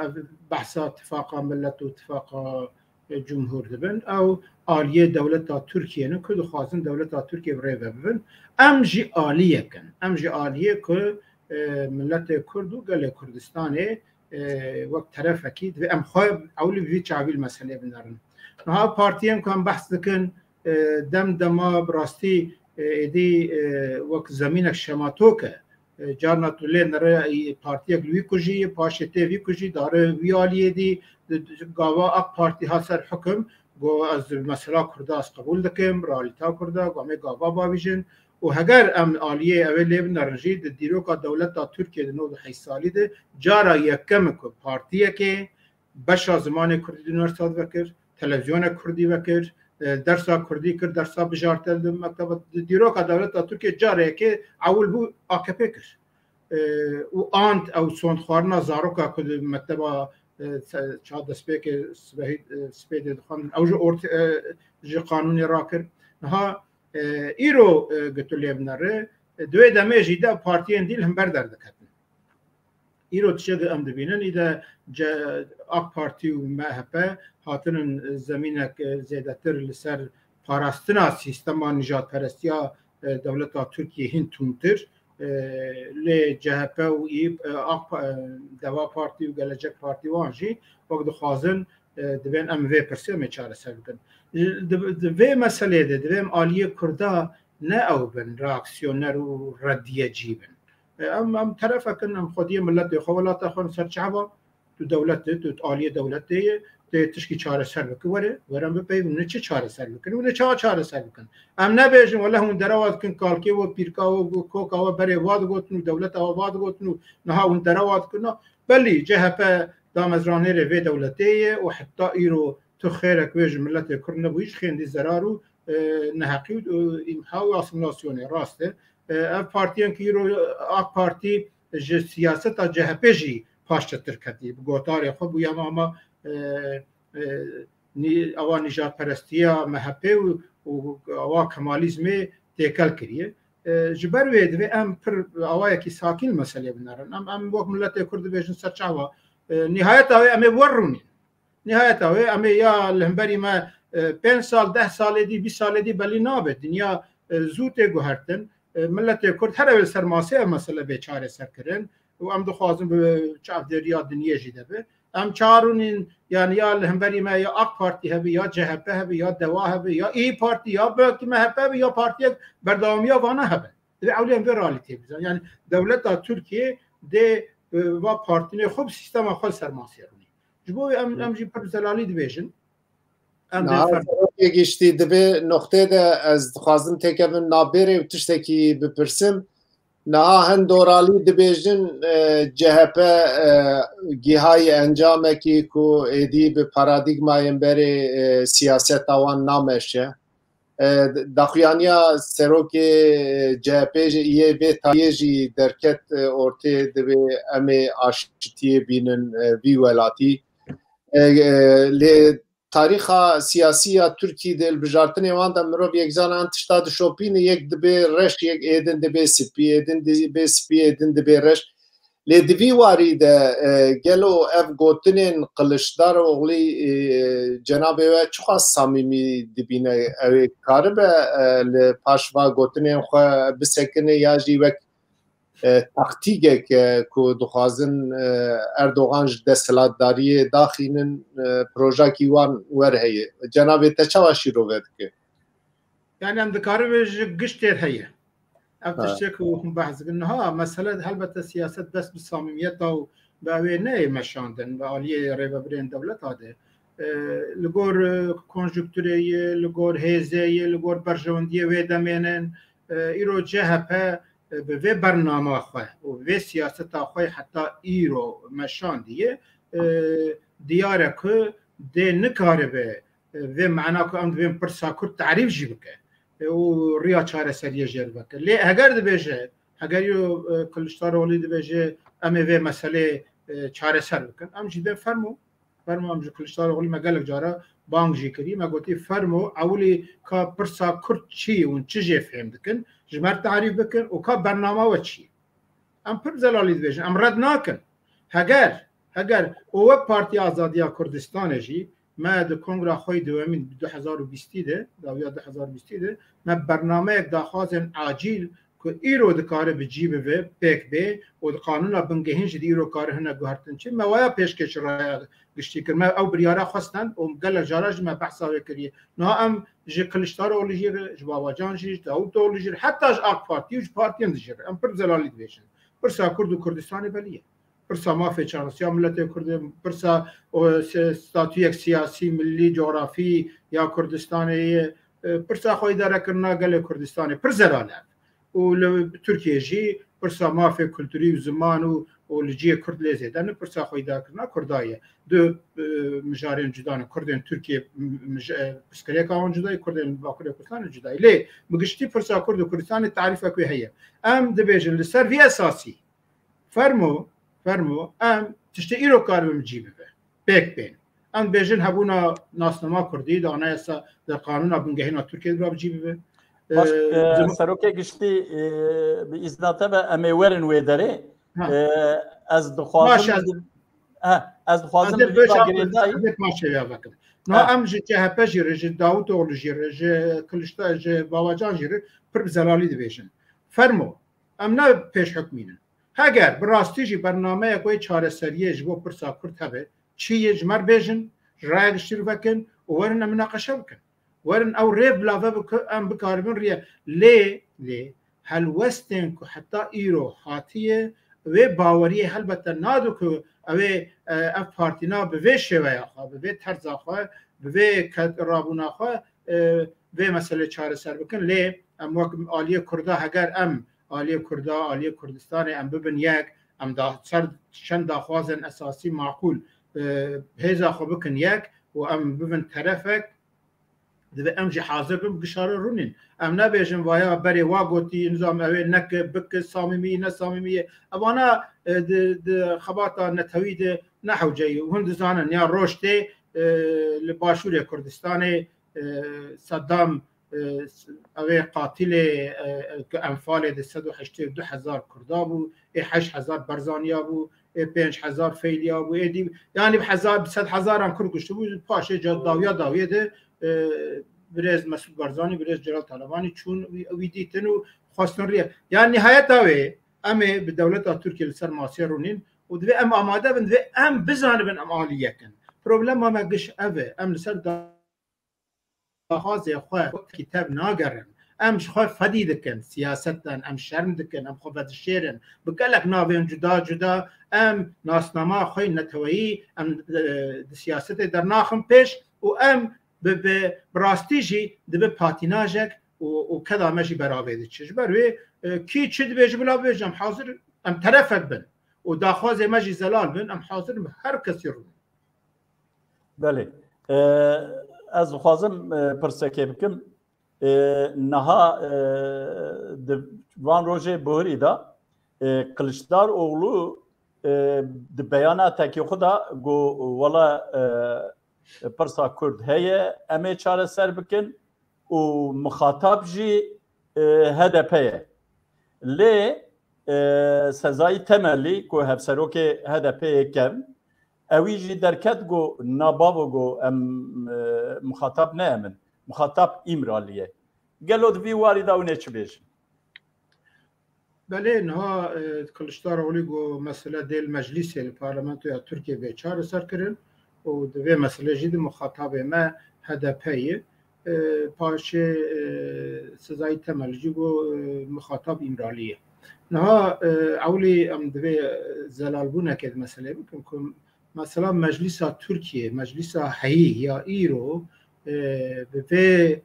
ev behsa tifaqa milet û tifaqa, e, cumhur dibin. Ew aliyê dewleta Tirkiye ne ku dixwazin dewleta Tirkiye bi rê ve bibin. Em jî aliyek in. Em jî aliyê ku, e, miletê Kurd û gelê Kurdistanê, e, wek terefekî, divê em xwe ewlî bi vî çavî li meselê binerin. Niha partiyên ku em behs dikin, e, dem dema bi rastî, e, êdî, e, wek zemînek şematok e. E, carna tu lê nere partiyek li wî ku jî, paşê tê vî ku jî, dare wî aliyê dî, di, di, gava AK Partî hat ser hukum, got ez mesela Kurda ez qebûl dikim, realîta Kurda, got em ê gava bavîjin. Û heger em aliyê ew ê lê binerin jî, di dîroka dewleta Tirkiyê di nod û heşt salî de cara yekem e ku partiyekê beşa zimanê kurdî di unîversîta de vekir, televîzyona kurdî vekir, e, dersa kurdî kir, dersa bijarte li mekteba, di dîroka dewleta Tirkiyê careke ewil bû A K P kir. E, û ant ew sondxwarina zaroka ku di mekteba, e, se-, ça destpêkê sibehî, e, sibê dê dixwendin, ew ji orte-, e, ji qanûnê rakir. Niha, e, îro, e, gi tu lê binere, e, di wê demê jî de partiyên dî li hember derdiketin. Îro tiştekî em dibînin, îde ce-, AK Partî û M H P hatinin zemînek, e, zêdetir li ser parastina sîstema nijadperestiya, e, dewleta Tirkiyê hîn tundtir. E, lê C H P û İYİ, e, AK Pa-, e, Deva Partî û Gelecek Partî wan jî wek dixwazin, e, dibên em vê pirsê em ê çareser bikin. Di, di vê meselê de divê em aliyê Kurda ne ew bin, reaksiyoner û rediyecî bin. E, em, em terefek in, em xwediyê miletê xwe, welata xwe ser çava, tu dewlet e, tu aliyê dewletê ye, tê tişkî çareser bike, were, were em bipeyivin, ne çi çareser bikin, û ne çawa çareser bikin. Em nebêjin, wele hûn derewa dikin, kalkê we, pîrka we, koka we berê va digotin û dewleta we va digotin û niha hûn derewa dikin. Na, belî, C H P damezranêrê vê dewletê ye û heta îro tu xêrek wê ji miletê Kurd nebûyî, ji xêndî zerar û, e, neheqî û, e, îmha û asîmîlasyonê, rast e. E, ev partiyên ki îro AK Partî ji siyaseta C H P jî paşçetir ketî. Bi gotarê xwe bûye ama, e, e, nî-, awa nîjadperestiya M H P û, û awa Kemalîzmê têkel kiriye. E, ji ber wê divê em pir awayekî sakîn li meselê binerin. Em, em wek miletê Kurd dibêjin ser çava, e, nihayeta wê em ê bi we rûnîn. Nihayeta wê em ê ya li hemberî me, e, pênc sal, deh salê dî, bîst salê dî belî nabe. Dinya, e, zû tê guhertin. E, miletê Kurd her ew ê li ser masê ev mesele bê çareserkirin û em dixwazin bi çavdêriya dinyê jî de be. Em çarûnîn, yani ya li hemberî me ya AK Partî hebe, ya C H P hebe, ya Deva hebe, ya İYİ Partî, ya belkî M H P hebe, ya partiyek berdewamiya vana hebe. Divê ewlî em vê realîteyê bizan. Yani dewleta Tirkiye dê, e, va partînê xwe bi sîstema xwe li ser masê rûnî. Ji bo wê em, em jî pir zelalî dibêjin. Em dê Niha fer- serokê giştî, di vê noqtê de ez dixwazim têkevim navbêrê û tiştekî bipirsim. Niha hin doralî dibêjin, e, C H P, e, gihayî encamekî ku êdî bi paradîgmayên berê, e, siyaseta wan nameşe. E, daxuyaniya serokê C H P jî yê vê tayê jî derket, e, ortê, divê em ê aşitiyê bînin, e, vî welatî. E, e, lê tarîxa siyasî ya Tirkî de li bijartinê wan de mirov yek zana em tişta dişopîne, yek dibê reş, yek êdin dibê spî, êdin dibê spî, êdin dibê reş. Lê di vî warî de, e, gelo ev gotinên Kiliçdaroglî, e, cenabê we çiqas samîmî dibîne? Ew ê karibe, e, li paş va gotinên xwe bisekine ya jî wek, e, taktîkek, e, ku dixwazin, e, Erdogan ji desthilatdariyê daxînin, e, projekî wan wer heye? Cenabê te çawa şîrove dike? Yani em dikarin ji giştê heye. Ev tiştê ku hûn behs dikin. Niha mesele helbete siyaset bes bi samimiyeta û bi ewê neyê meşandin, bi aliyê rêvebirên dewleta de. E, li gor, e, konjunkturê ye, li gor hêzê ye, li gor berjewendiyê wê demênin. E, îro C H P, e, bi vê bernama xwe û vê siyaseta xwe heta îro meşandiye, e, diyar e ku dê nikaribe, e, vê mena ku em dibên pirsa Kurd tarîf jî bike, e, û riya çareseriyê jê re veke. Lê heger dibêje, heger yo, e, Kiliçdaroglî dibêje, em ê vê meselê, e, çareser bikin, em jî dê fermo, fermo, em ji Kiliçdaroglî me gelek cara bang jî kirî, me gotî, fermo, ewilî ka pirsa Kurd çi ye û çi jê fêm dikin, ji me re tarîf bikin û ka bernama we çi ye. Em pir zelalî dibêjin, em red nakin. Heger, heger û wek Partiya Azadiya Kurdistanê jî me di kongra xwe yê dewemîn du hezar û bîstî de, dawiya du hezar û bîstî de, me bernameyek daxwazên acîl ku îro dikare bi cî bibe, pêk bê û di qanûna bingehîn jî di îro kare hine guhertin çi. Me waya pêşkêş raya giştî kir. Me ew biryara xwestin û gelek cara jî me behsa wê kiriye. Niha em ji Kiliçdaroğlu jî re, ji Babacan jî, ji Davutoğlu jî re, heta ji AK Partî û ji partiyên dijî re. Em pir zelalî dibêjin. Pirsa Kurd û Kurdistanê belî ye. Pirsa mafê çaresiya miletê Kurd e, pirsa o se-, statuyek siyasî, millî, cografî ya Kurdistanê ye, e, pirsa xwe îdarekirina gelê Kurdistanê. Pir zelal e. Û li Tirkiyê jî pirsa mafê kulturî û ziman û, û li cihê Kurd lê zêde ne, pirsa xwe îdarekirina Kurda ye. Du, e, mijarên cuda ne. Kurdên Tirkiyê, m-, mij-, e, pirsgirêka wan cuda ye, Kurdên Bakurê Kurdistanê cuda ye. Lê bi giştî pirsa Kurd û Kurdistanê tarîfek wê heye. Em dibêjin li ser vî esasî, fermo, fermo, em tiştê îro karibin bi cî bibe. Pêk bên. Em dibêjin hebûna nasnama Kurdî di anayasa, di qanûna bingehîna Tirkiyê de bi cî bibe. Baş, Ee, e, cem- Serokê Giştî, e, bi îzna te ve em ê werin wê derê. Ha. E, ez dixwazim Baş, ez bi-, he, ez dixwazim Ez ê bi vî beş altı girêdayî. Ez ê paşê ya vekim. Niha Ha. em ji C H P jî re, ji Davutoğlu jî re, ji Kiliçda-, ji Babacan jî re pir bi zelalî dibêjin. Fermo, em ne pêş hukmî ne. Heger bi rastî jî bernameyek wê çareseriyê ji bo pirsa Kurd hebe, çi ye ji me re bêjin, ji raya giştî re vekin û werin em minaqeşe bikin. Werin ew rê bilave bikin, em bikaribin riye. Lê, lê helwestên ku heta îro hatiye, wê baweriyê helbete nado ku ew ê, e, ev partîna bi vê şêweya xwe, bi vê terza xwe, bi vê ket-, rabûna xwe, e, vê meselê çareser bikin. Lê em wek aliyê Kurda, heger em aliyê Kurda, aliyê Kurdistanê em bibin yek, em da ser çend daxwazên esasî maqûl, e, hêza xwe bikin yek û em bibin terefek, divê em jî hazir bin bi gişarê rûnîn. Em nebêjin vaya berê wa gotî, nizam ew ê neke, bike, samîmî, ne samîmî ye. Evana, e, di, di xebata netewî de ne hewce ye. Hûn dizanin ya roj tê, e, li başûrê Kurdistanê, e, Saddam, e, ew ê qatilê, e, ku Enfalê de sed û heştê û du hezar Kurda bû, ê heşt hezar Barzaniya bû, ê pênc hezar Feyliya bû, ê dî, yanî bi hezar, bi sed hezaran Kurd kuştibû, paşê ca dawiya dawiyê de, e, birêz Mesûd Barzanî, birêz Celal Talebanî çûn, wî, wî dîtin û xwestin riye. Yanî nihayeta wê em ê bi dewleta Tirkiye li ser masê rûnîn û divê em amade bin, divê em bizanibin em alî yek in. Problema me giş ev e. Em li ser da-, daxwazê xwe wekî tev nagerin. Em ji xwe fedî dikin, siyasetten em şerm dikin, em xwe vedişêrin. Bi gelek navên cuda cuda em nasnama xwe neteweyî em, e, di siyasetê dernaxin pêş û em bi, bi, bi rastî jî dibe patînajek û, û keda me jî beravê diçe. Ji ber wê, e, kî çi dibêje bila bibêje, em hazir, em terefek bin û daxwazê me jî zelal bin, em hazir in bi her kesî rûnin. Belê. E, ez dixwazim, e, pirsekê bikim. E, niha, e, di van rojê buhirî de, e, Kiliçdaroğlu, e, di beyanatekê xwe de got, wela, e, pirsa Kurd heye, em ê çareser bikin û mixatab jî, e, H D P ye. Lê, e, Sezai Temelî ku hevserokê H D P yê kevn, ewî jî derket, got, na bavo, got, em, e, mixatab ne em in. Mixatab Îmralî ye. Gelo di vî warî de hûn ê çi bêjin? Belê, niha, e, Kiliçdaroğlu got, mesele dê li meclîsê, li parlamentoya Tirkiyê bê çareser kirin û di vê meselê jî di mixatabê me H D P ye. E, paşê, e, Sezai Temel jî got, e, mixatab Îmralî ye. Niha, e, ewlî em divê zelalbûnekê di meselê bikin ku mesela Meclîsa Tirkiyê, Meclîsa heyî ya îro, e, bi vê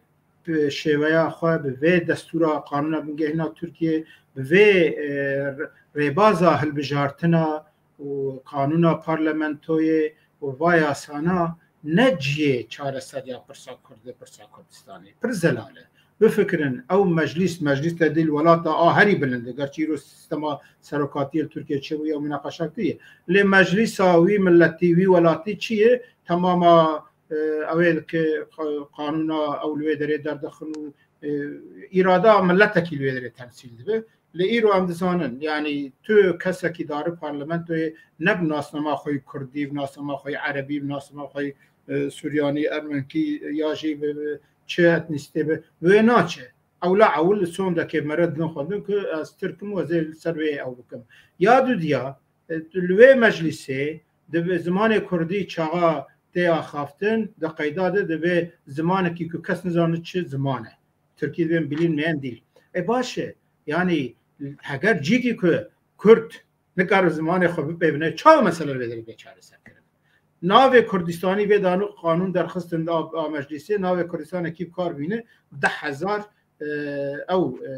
bi şêweya xwe, bi vê destûra qanûna bingehîna Tirkiyê, bi vê, e, rêbaza hilbijartina û qanûna parlamentoyê û va yasana ne cihê çareseriya pirsa Kurd li pirsa Kurdistanê. Pir zelal e. Bifikirin, ew meclîs, meclîs te dî li welata a herî bilind e. Gerçî îro sîstema serokatiyê li Tirkiyê çêbûye û minaqeşa kiriye. Lê meclîsa wî miletî, wî welatî çi ye? Temama, e, ew ê ki qa-, qanûna ew li wê derê derdixin û, e, îrada miletekî li wê derê temsîl dibe. Lê îro em dizanin, yanî tu kesekî dari parlamentoyê ne bi nasnama xwe yî kurdî, bi nasnama xwe yî erebî, bi nasnama xwe yî, e, suryanî, ermenkî ya jî bi, bi çi etnîstê bi, bi wê naçe. Ewla ewil li sondekê mere didin xwendin ku ez Tirk im û ez ê li ser wê ew bikim. Ya dudiya, e, li wê meclîsê di zimanê kurdî çaxa tê axaftin, di qeyda de divê zimanekî ku kes nizane çi ziman e. Tirkî dibên bilîn meyen dîl. E, baş e. Yanî heger cîkî ku kurd nikare zimanê xwe bipeyvine, çawa mesele li vê derê bê çareserkirin? Navê Kurdistanî vê dano qanûn derxistin da, a meclîsê, navê Kurdistanekî bi kar bîne, deh hezar, e, ew, e,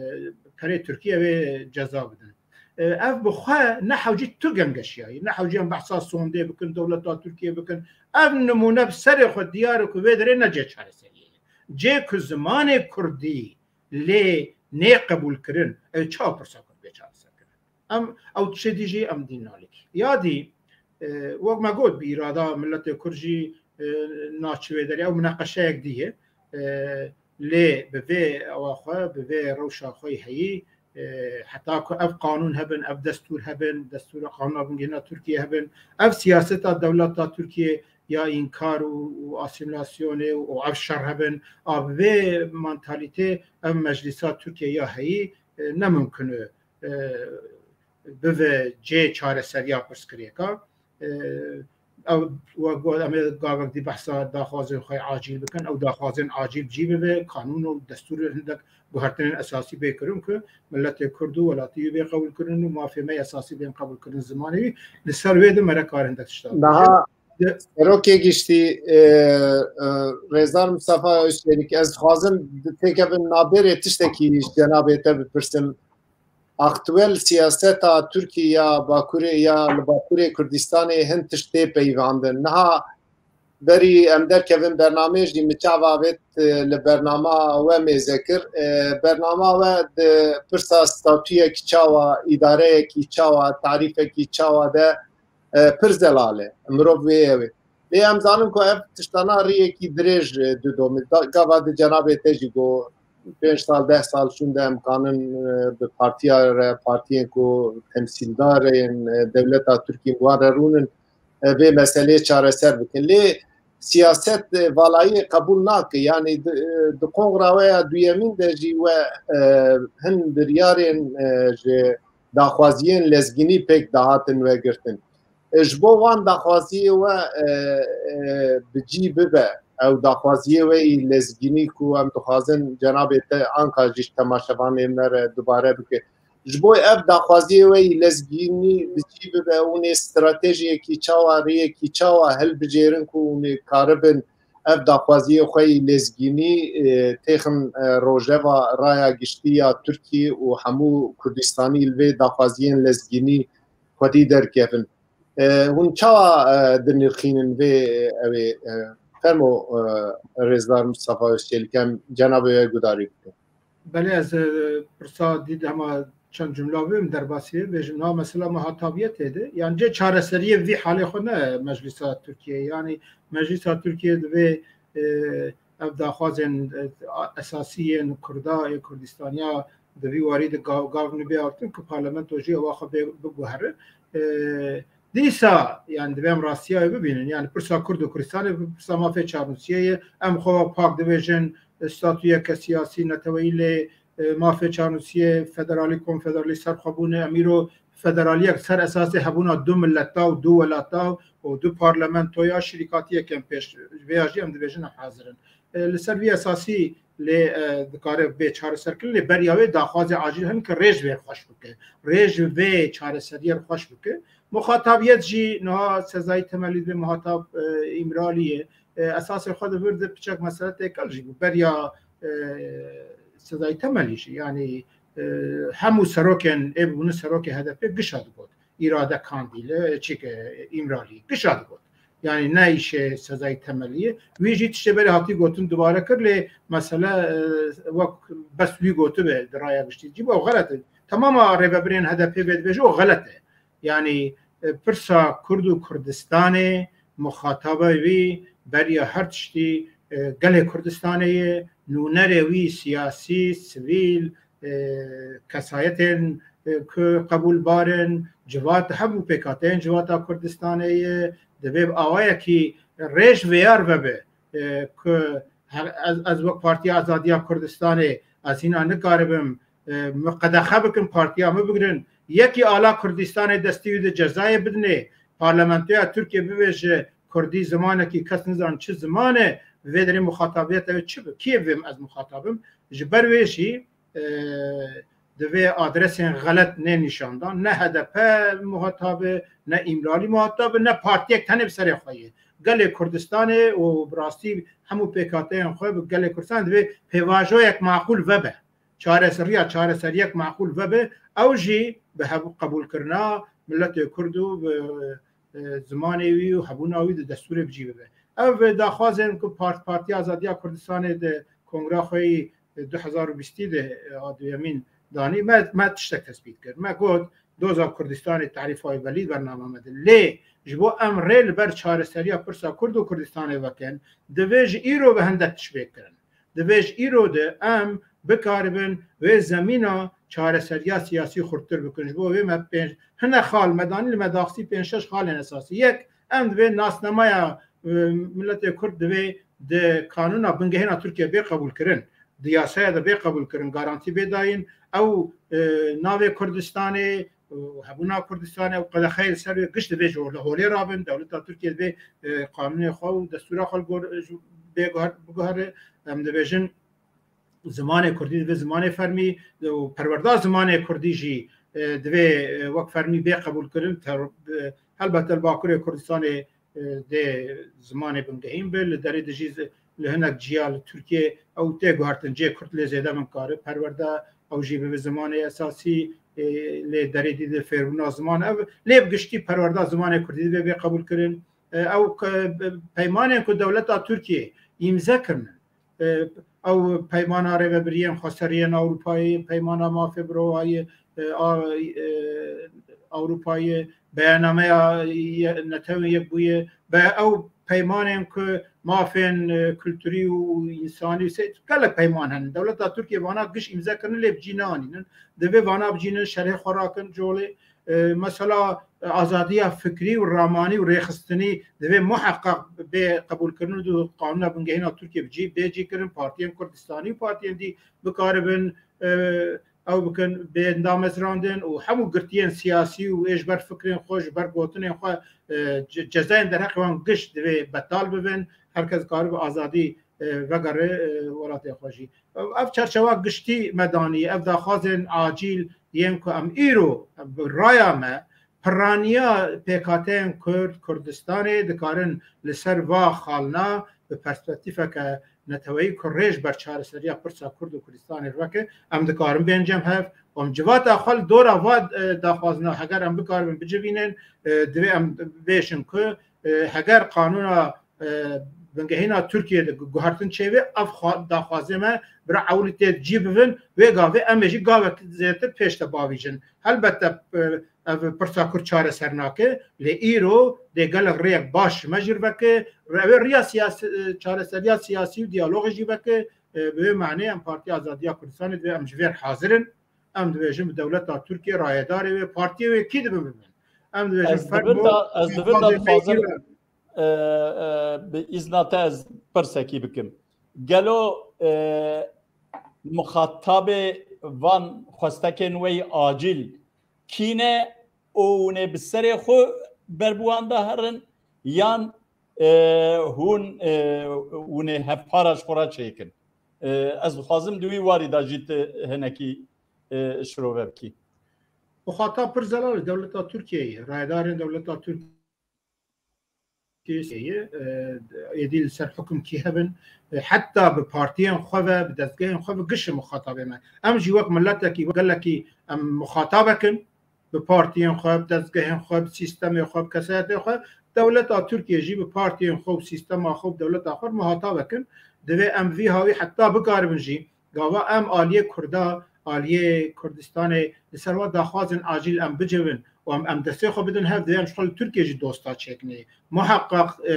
perê Tirkiye vê ceza bidin. E, ev bi xwe ne hewcî tu gengeşiyayî, ne hewcî em behsa sondê bikin, dewleta Tirkiye bikin. Ev nimûne bi serê xwe diyar e ku vê derê ne cê çareseriyê ye. Cê ku zimanê kurdî lê nê qebûlkirin, ew çawa pirsa kurd bê çareserkirin? Em ew tiştê dî jî em dîn nalîk. Ya dî, e, wek me got, bi îrada miletê kurd jî, e, naçi wê derê, ew mineqeşeyek dî ye. E, lê bi vê ewa xwe, bi vê rewşa xwe heyî, e, heta ku ev qanûn hebin, ev destûr hebin, destûra qanûna bingehîna Tirkiye hebin, ev siyaseta dewleta Tirkiye ya înkar û, û asîmîlasyonê û ev şer hebin, a bi vê mantalîtê ev meclîsa Tirkiye ya heyî, e, ne mimkun e, e, bive cê çareseriya pirsgirêka. E, ew, we got, em ê gavek dî behsa daxwazên xwe acîl bikin. Ew daxwazên acîl cî bibe, kanûn û destûr hindek guhertinên esasî bê kirin ku miletê Kurd û welatî wî bê qebûlkirin û mafê me esasî bên qebûlkirin zimanê wî. Li ser wê de mere kar hindek tişta bêje. Niha Serokê Giştî, e, e, Rêzdar Mistefa Özçelik, ez dixwazim têkevin nabêrê tiştekî ji cenabê te bipirsim. Aktuel siyaseta Tirkiyê ya Bakurê ya li Bakurê Kurdistanê hin tişt tê peyivandin. Niha berî em derkevin bernameyê jî min çav avêt, e, li bernama we mêze kir. E, bernama we di pirsa statuyekî çawa, îdareyekî çawa, tarîfekî çawa de, e, pir zelal e. Mirov wê ew ê. Lê em zanin ku ev tiştana riyekî dirêj, e, didome. Da, gava di cenabê te jî got, pênc sal, deh sal şûnde em kanin, e, bi partiya re, partiyên ku temsîldar ên, e, dewleta Tirkî wan re rûnin, e, vê meseleyê çareser bikin. Lê siyaset, e, valayî qebûl nake. Yanî di, e, di kongra we ya duyemîn de jî we, e, hin biryarên, e, ji daxwaziyên lezgînî pêk dihatin vegirtin. E, ji bo wan daxwaziyê we, e, e, bi cî bibe, ew daxwaziyê we yî lezgînî ku em dixwazin cenabê te anka jî ji temaşevanê me re dubare bike. Ji bo ev daxwaziyê we yî lezgînî bi cî bibe, hûn ê stratejiyekî çawa, rêyekî çawa hilbijêrin ku hûn ê karibin ev daxwaziyê xwe yî lezgînî, e, têxin, e, rojeva raya giştî ya Tirkî û hemû Kurdistanî li vê daxwaziyên lezgînî xwedî derkevin. E, hûn çawa, e, dinirxînin vê, ew ê, e, fermo, e, Rêzdar Mistefa Özçelik, em cenabê we gudarî bikin. Belê, ez, e, pirsa dî de hema çend cumla bibêm derbasî, bêjim, niha mesela muhatabiyetê de, yani cê çareseriyê vî halê xwe ne Meclisa Tirkiye. Yani Meclisa Tirkiye divê, e, ev daxwazên, e, esasî yên Kurda, ê Kurdistaniya di vî warî de gav, gav nibê avtin ku parlamento jî ewa xwe bê, biguhere. E, dîsa, yani divê em rastiya wê bibînin. Yani pirsa Kurd û Kurdistanê pirsa mafê çarnûsiyê ye. Em xwe pak dibêjin, e, statuyeke siyasî, neteweyî lê, e, mafê çarnûsiyê, federalî, konfederalî, serxwebûnê, em îro federaliyek ser esasê hebûna du mileta û du welata û du parlamentoya şirîkatiyek em pêş, vêya jî em dibêjin em hazir in. E, li ser vî esasî lê, e, dikare bê çareserkirin, lê beriya wê daxwazê acîl hene ku rê ji vê xweş bike. Rê ji vê çareseriyê xweş bike. Muxatabiyet jî niha Sezayî Temelî dibê muhatab, e, Îmralî ye. E, esasê xwe di vir de piçek mesele têkel jî bû. Beriya, e, Sezayî Temelî jî, yanî, e, hemû serokên ê bûne serokê H D P gişa digot. Îrade Kandîlî, çîke Îmralî gişa digot. Yanî ne îşê Sezayî Temelî ye. Wî jî tiştê berê hatî gotin dubare kir, lê mesele, e, wek bes wî gotibe di raya giştî. Cî bo xelet e. Temama rêvebirên H D P vê dibêje û xelet e. Yanî, e, pirsa Kurd û Kurdistanê muxataba wî beriya her tiştî, e, gelê Kurdistanê ye, nûnerê wî siyasî, sivîl, e, kesayetên, e, ku qebûlbar in, civat, hemû pêkhateyên civata Kurdistanê ye, divê bi awayekî rêj vêyar vebe, e, ku her, ez, ez wek Partiya Azadiya Kurdistanê Ez hîna nikaribim, e, min qedexe bikin, partiya min bigirin. Yekî ala Kurdistanê destî wî di cezayê bidinê, parlamentoya Tirkiye bibêje Kurdî zimanekî kes nizan çi ziman e, vê derê muxatabiyeta wê çi bi? Kî ye vê ez muxatabim? Ji ber wê jî, e, divê adresên xelet nê nîşandan. Ne H D P muhatab e, ne Îmralî muhatab e, ne partiyek tenê bi serê xwe ye. Gelê Kurdistanê û bi rastî hemû pêkhateyên xwe bi gelê Kurdistan divê pêvajoyek maqûl vebe. Çareseriya çareseriyek maqûl vebe. Ew jî bi hev-, qebûlkirina miletê Kurd û bi, e, zimanê wî û hebûna wî di destûrê bi cî bibe. Ev daxwazên ku part-, Partiya Azadiya Kurdistanê di kongra xwe yî du hezar û bîstî de, e, a duyemîn danî, me, me tiştek tespît kir. Me got, doza Kurdistanê tarîfa wî belî bername me de. Lê ji bo em rê li ber çareseriya pirsa Kurd û Kurdistanê vekin, divê ji îro ve hindek tişt bê kirin. Divê ji îro de em bikaribin wê zemîna çareseriya siyasî xurttir bikin. Ji bo wê me pênc, hinek xal me danî, li me daxistî pênc şeş xalên esasî. Yek, em divê nasnameya, e, miletê Kurd divê di kanûna bingehîna Tirkiye bê qebûlkirin, di yasaya de bê qebûlkirin, garantî bê dayîn. Ew, e, navê Kurdistanê û hebûna Kurdistanê ew qedexeyê li ser wê giş divê ji holê, holê rabin. Dewleta Tirkiye divê, e, qanûnê xwe û destûra xwe li gor, ji, bê guher-, biguhere. Em dibêjin, zimanê kurdî divê zimanê fermî û perwerda zimanê kurdî jî, e, divê, e, wek fermî bê qebûlkirin. Ter-, e, helbet li Bakurê Kurdistanê, e, dê zimanê bingehîn be. Li derê de jî zi-, li hinek ciya li Tirkiye ew tê guhertin, cihê kurd lê zêde min kare perwerda, ew jî bibe zimanê esasî, e, lê derê dî de fêrbûna ziman ev, lê bi giştî perwerda zimanê kurdî divê bê qebûlkirin. E, ew ke-, peymanên ku dewleta Tirkiye îmze kirine, e, ew peymana rêvebiriyên xweseriyên Ewropayê, peymana mafê mirovayê, e, a, e, Ewropayê, beyannameya ye-, Netewên Yekbûyî, be ew peymanên ku mafên, e, kulturî û însanî û se-, gelek peyman hene. Dewleta Tirkiye vana giş îmze kirine lê bi cî neanînin. Divê vana bi cî nein, şerê xwe rakin colê. E, mesela, e, azadiya fikrî û ramanî û rêxistinî divê muheqeq bê qebûlkirin û di qanûna bingehîna Tirkiye bi cî, bê cî kirin, partiyên Kurdistanî û partiyên dî bikaribin, e, ew bikin, bên damezrandin û hemû girtiyên siyasî û ê ji ber fikrên xwe, ji ber gotinên xwe, e, ce-, cezayên derheqê wan giş divê betal bibin. Her kes karibe azadî, e, vegere, e, welatê xwe jî. Ev çarçewa giştî me danî, ev daxwazên acîl yên ku em îro bi raya me piraniya pêkhateyên Kurd, Kurdistanê dikarin li ser va xalna bi perspektîfeke neteweyî ku rê ji ber çareseriya pirsa Kurd û Kurdistanê veke, em dikarin bên cem hev. Em civata xwe li dora va, e, daxwazina heger em bikaribin bicivînin, e, divê em bêjin ku, e, heger qanûna, e, bingehîna Tirkiye de gu-, guhertin çêbe, ev xwe-, daxwazê me bira ewilî tê cî bibin, wê gavê em ê jî gavek zêdetir pêş de bavîjin. Helbette, e, ev pirsa Kurd çareser nake, lê îro dê gelek rêyek baş ji me jî veke, re-, wê riya siyasi, e, çareseriya siyasî û diyalogê jî veke, e, bi wê manê em Partiya Azadiya Kurdistanê divê em ji vê re hazir in. Em dibêjin bi dewleta Tirkiye, rayedarê wê, partiyê wê kî dibin bibin. Em dibêjin Ez fermo, dibin da, ez dibin da dixwazim, e, e, bi îzna te ez pirsekî bikim. Gelo, e, muxatabê van xwestekên we yî acîl kî ne û hûn ê bi serê xwe ber bi wan de herin yan, e, hûn, e, hûn ê hevpara ji xwe re çêkin? E, ez dixwazim di wî warî de jî tu hinekî, e, şirove bikî. Muxatab pir zelal e, dewleta Tirkiyeyê, rayedarên dewleta Tirkiyeyê, e, êdî li ser hukimkî hebin, e, heta bi partiyên xwe ve, bi dezgehên xwe ve giş e muxatabê me. Em jî wek miletekî, wek gelekî em muxatabek in. Bi partiyên xwe, bi dezgehên xwe, bi sîstemê xwe, bi kesayetê xwe, dewleta Tirkiye jî bi partiyên xwe û sîstema xwe û dewleta xwe muhatab e kin. Divê em vî hawî heta bikaribin jî gava em aliyê Kurda, aliyê Kurdistanê li ser wa daxwazên acîl em bicivin û em, em destê xwe bidin hev, divê em ji xwe li Tirkiye jî dosta çêkinê. Muheqeq, e,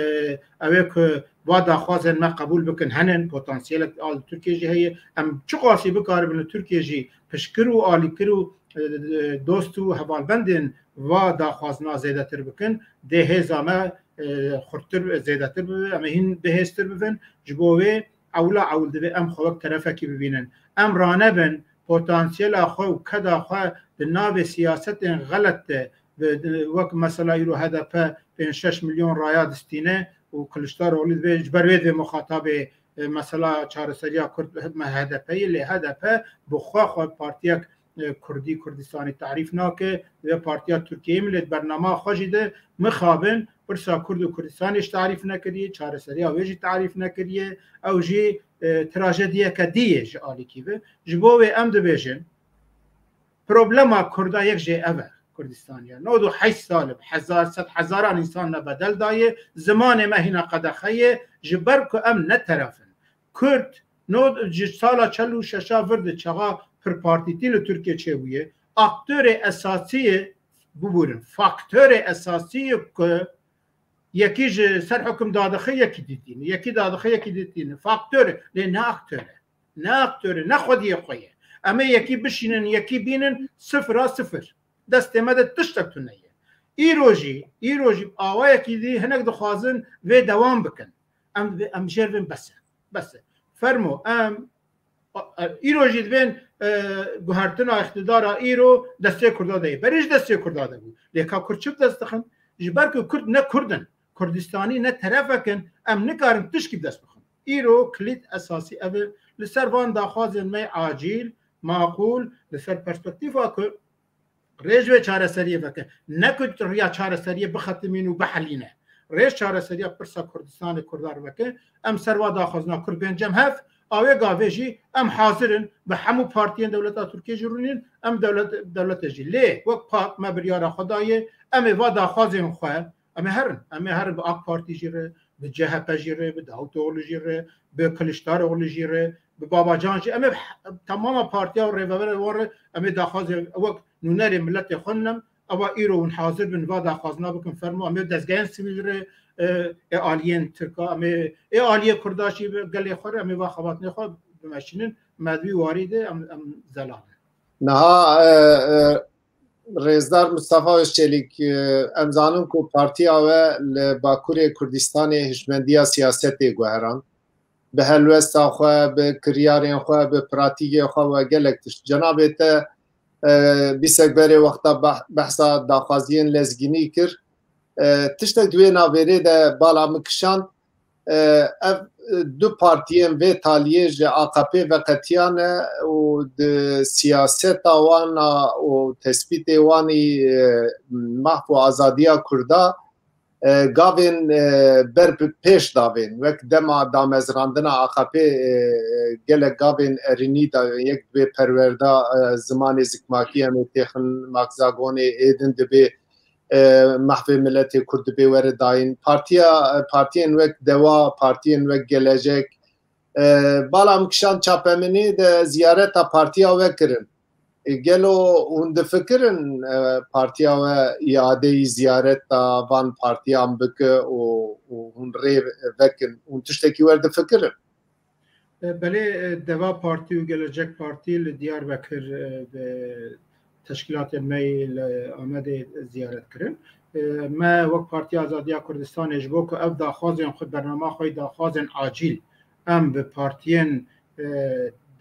ew ê ku va daxwazên me qebûl bikin henin, potansiyelek a li Tirkiye jî heye. Em çiqasî bikaribin li Tirkiye jî piştgir û alîkir û, e, e, dost û hevalbendên va daxwazina zêdetir bikin, dê hêza me, e, xurttir, zêdetir bibe, em ê hîn bihêztir bibin. Ji bo wê ewla ewl divê em xwe wek terefekî bibînin. Em ranebin potansiyela xwe û keda xwe di navê siyasetên xelet de, bi, wek mesela îro H D P pênc şeş milyon raya distîne û Kiliçdaroglu divê ji ber wê divê muxatabê, e, mesela çareseriya Kurd H D P yê, lê H D P bi xwe xwe partiyek, e, Kurdî, Kurdistanî tarîf nake, divê partiya Tirkiyeyê min lê di bernama xwe jî de mixabin pirsa Kurd û Kurdistanê jî tarîf nekiriye, çareseriya wê jî tarîf nekiriye, ew jî, e, trajediyeke dî ye ji alîkî ve. Ji bo wê em dibêjin, problema Kurda yek jê ev e, Kurdistaniya. Nod û heşt sal e, hezar, sed hezaran însan me bedel daye, zimanê me hîna qedexe ye, ji ber ku em ne teref in. Kurd, nod, ji sala çel û şeşa vir de çaxa pirpartîtî li Tirkiye çêbûye, aktorê esasî ye, bibûrin, faktorê esasî ye ku yekî ji ser hukm dadixe, yekî dîtîne, yekî dadixe, yekî dîtîne. Faktor e, lê ne aktor e. Ne aktor e, ne xwediyê xwe ye. Em ê yekî bişînin, yekî bînin, sifira sifir. Destê me de tiştek tune ye. Îro jî, îro jî awayekî dî hinek dixwazin vê dewam bikin. Em, em jêr bin bes e. Bes e. Fermo, em, e, îro jî divên, e, guhertina îqtidara îro destê Kurda de ye. Berê ji destê Kurda de bû. Lê ka Kurd çi bi dest dixin? Ji ber ku Kurd ne Kurd in. Kurdistanî ne terefek in, em nikarin tişkî bi dest bixin. Îro kilît esasî ev e, li ser van daxwazên me acîl, maqûl, li ser perspektîfa ku rê ji wê çareseriyê veke. Ne ku riya çareseriyê bixetimîn û bihelîne. Rê çareseriya pirsa Kurdistanê Kurdan veke. Em ser va daxwazina Kurd bên cem hev, a wê gavê jî em hazir in bi hemû partiyên dewleta Tirkiyê jî rûnîn, em dewlet, dewletê jî. Lê wek P A K me biryara xwe daye, em ê va daxwazên xwe, em ê herin. Em ê herin bi AK Partî jî re, bi C H P jî re, bi Davutoğlu jî re, bi Kiliçdaroglu jî re, bi Babacan jî. Em ê bi he-, temama partiya û rêveberê wan re em ê daxwazê wek nûnerê miletê xwe ninem. Ewa îro hûn hazir bin va daxwazina bikin, fermo. Em ê dezgehên sivîl re, e, ê aliyên Tirka, em ê, ê aliyê Kurda jî bi gelê xwe re, em ê va xebatinê xwe bimeşînin. Me di wî warî de em, em zelal in. Niha, e, e, Rêzdar Mustafa Özçelik, e, em zanin ku partiya we li Bakurê Kurdistanê hişmendiya siyasetê guheran. Bi helwesta xwe, bi kiryarên xwe, bi pratîkê xwe we gelek tişt. Cenabê te, e, bîsek berê wexta beh-, behsa daxwaziyên lezgînî kir. E, tiştek di wê navêrê de bala min kişand. E, ev, e, du partiyên vê taliyê ji A K P veqetiyane û di siyaseta wan a û tespîtê wan î, e, mahv û azadiya Kurda, e, gavên, e, ber bi pêş davên. Wek dema damezrandina A K P, e, gelek gavên erînî dayên, yek dibê perwerda, e, zimanê zikmakî em ê têxin makzagonê, ê din dibê, e, mahvê miletê Kurd dibê were dayîn. Partiya, partiyên wek Deva, partiyên wek Gelecek, e, bala min kişand çapemenî de ziyareta partiya we kirin. E, gelo hûn difikirin, e, partiya we îadeyî ziyareta van partiyan bike û, û hûn rê vekin? Hûn tiştekî wer difikirin? E, belê, e, Deva Partî û Gelecek Partî li Diyarbekir, e, bi teşkîlatên me yê li Amedê ziyaret kirin. E, me wek Partiya Azadiya Kurdistanê ji bo ku ev daxwazên xwe, bernama xwe yê daxwazên acîl em bi partiyên, e,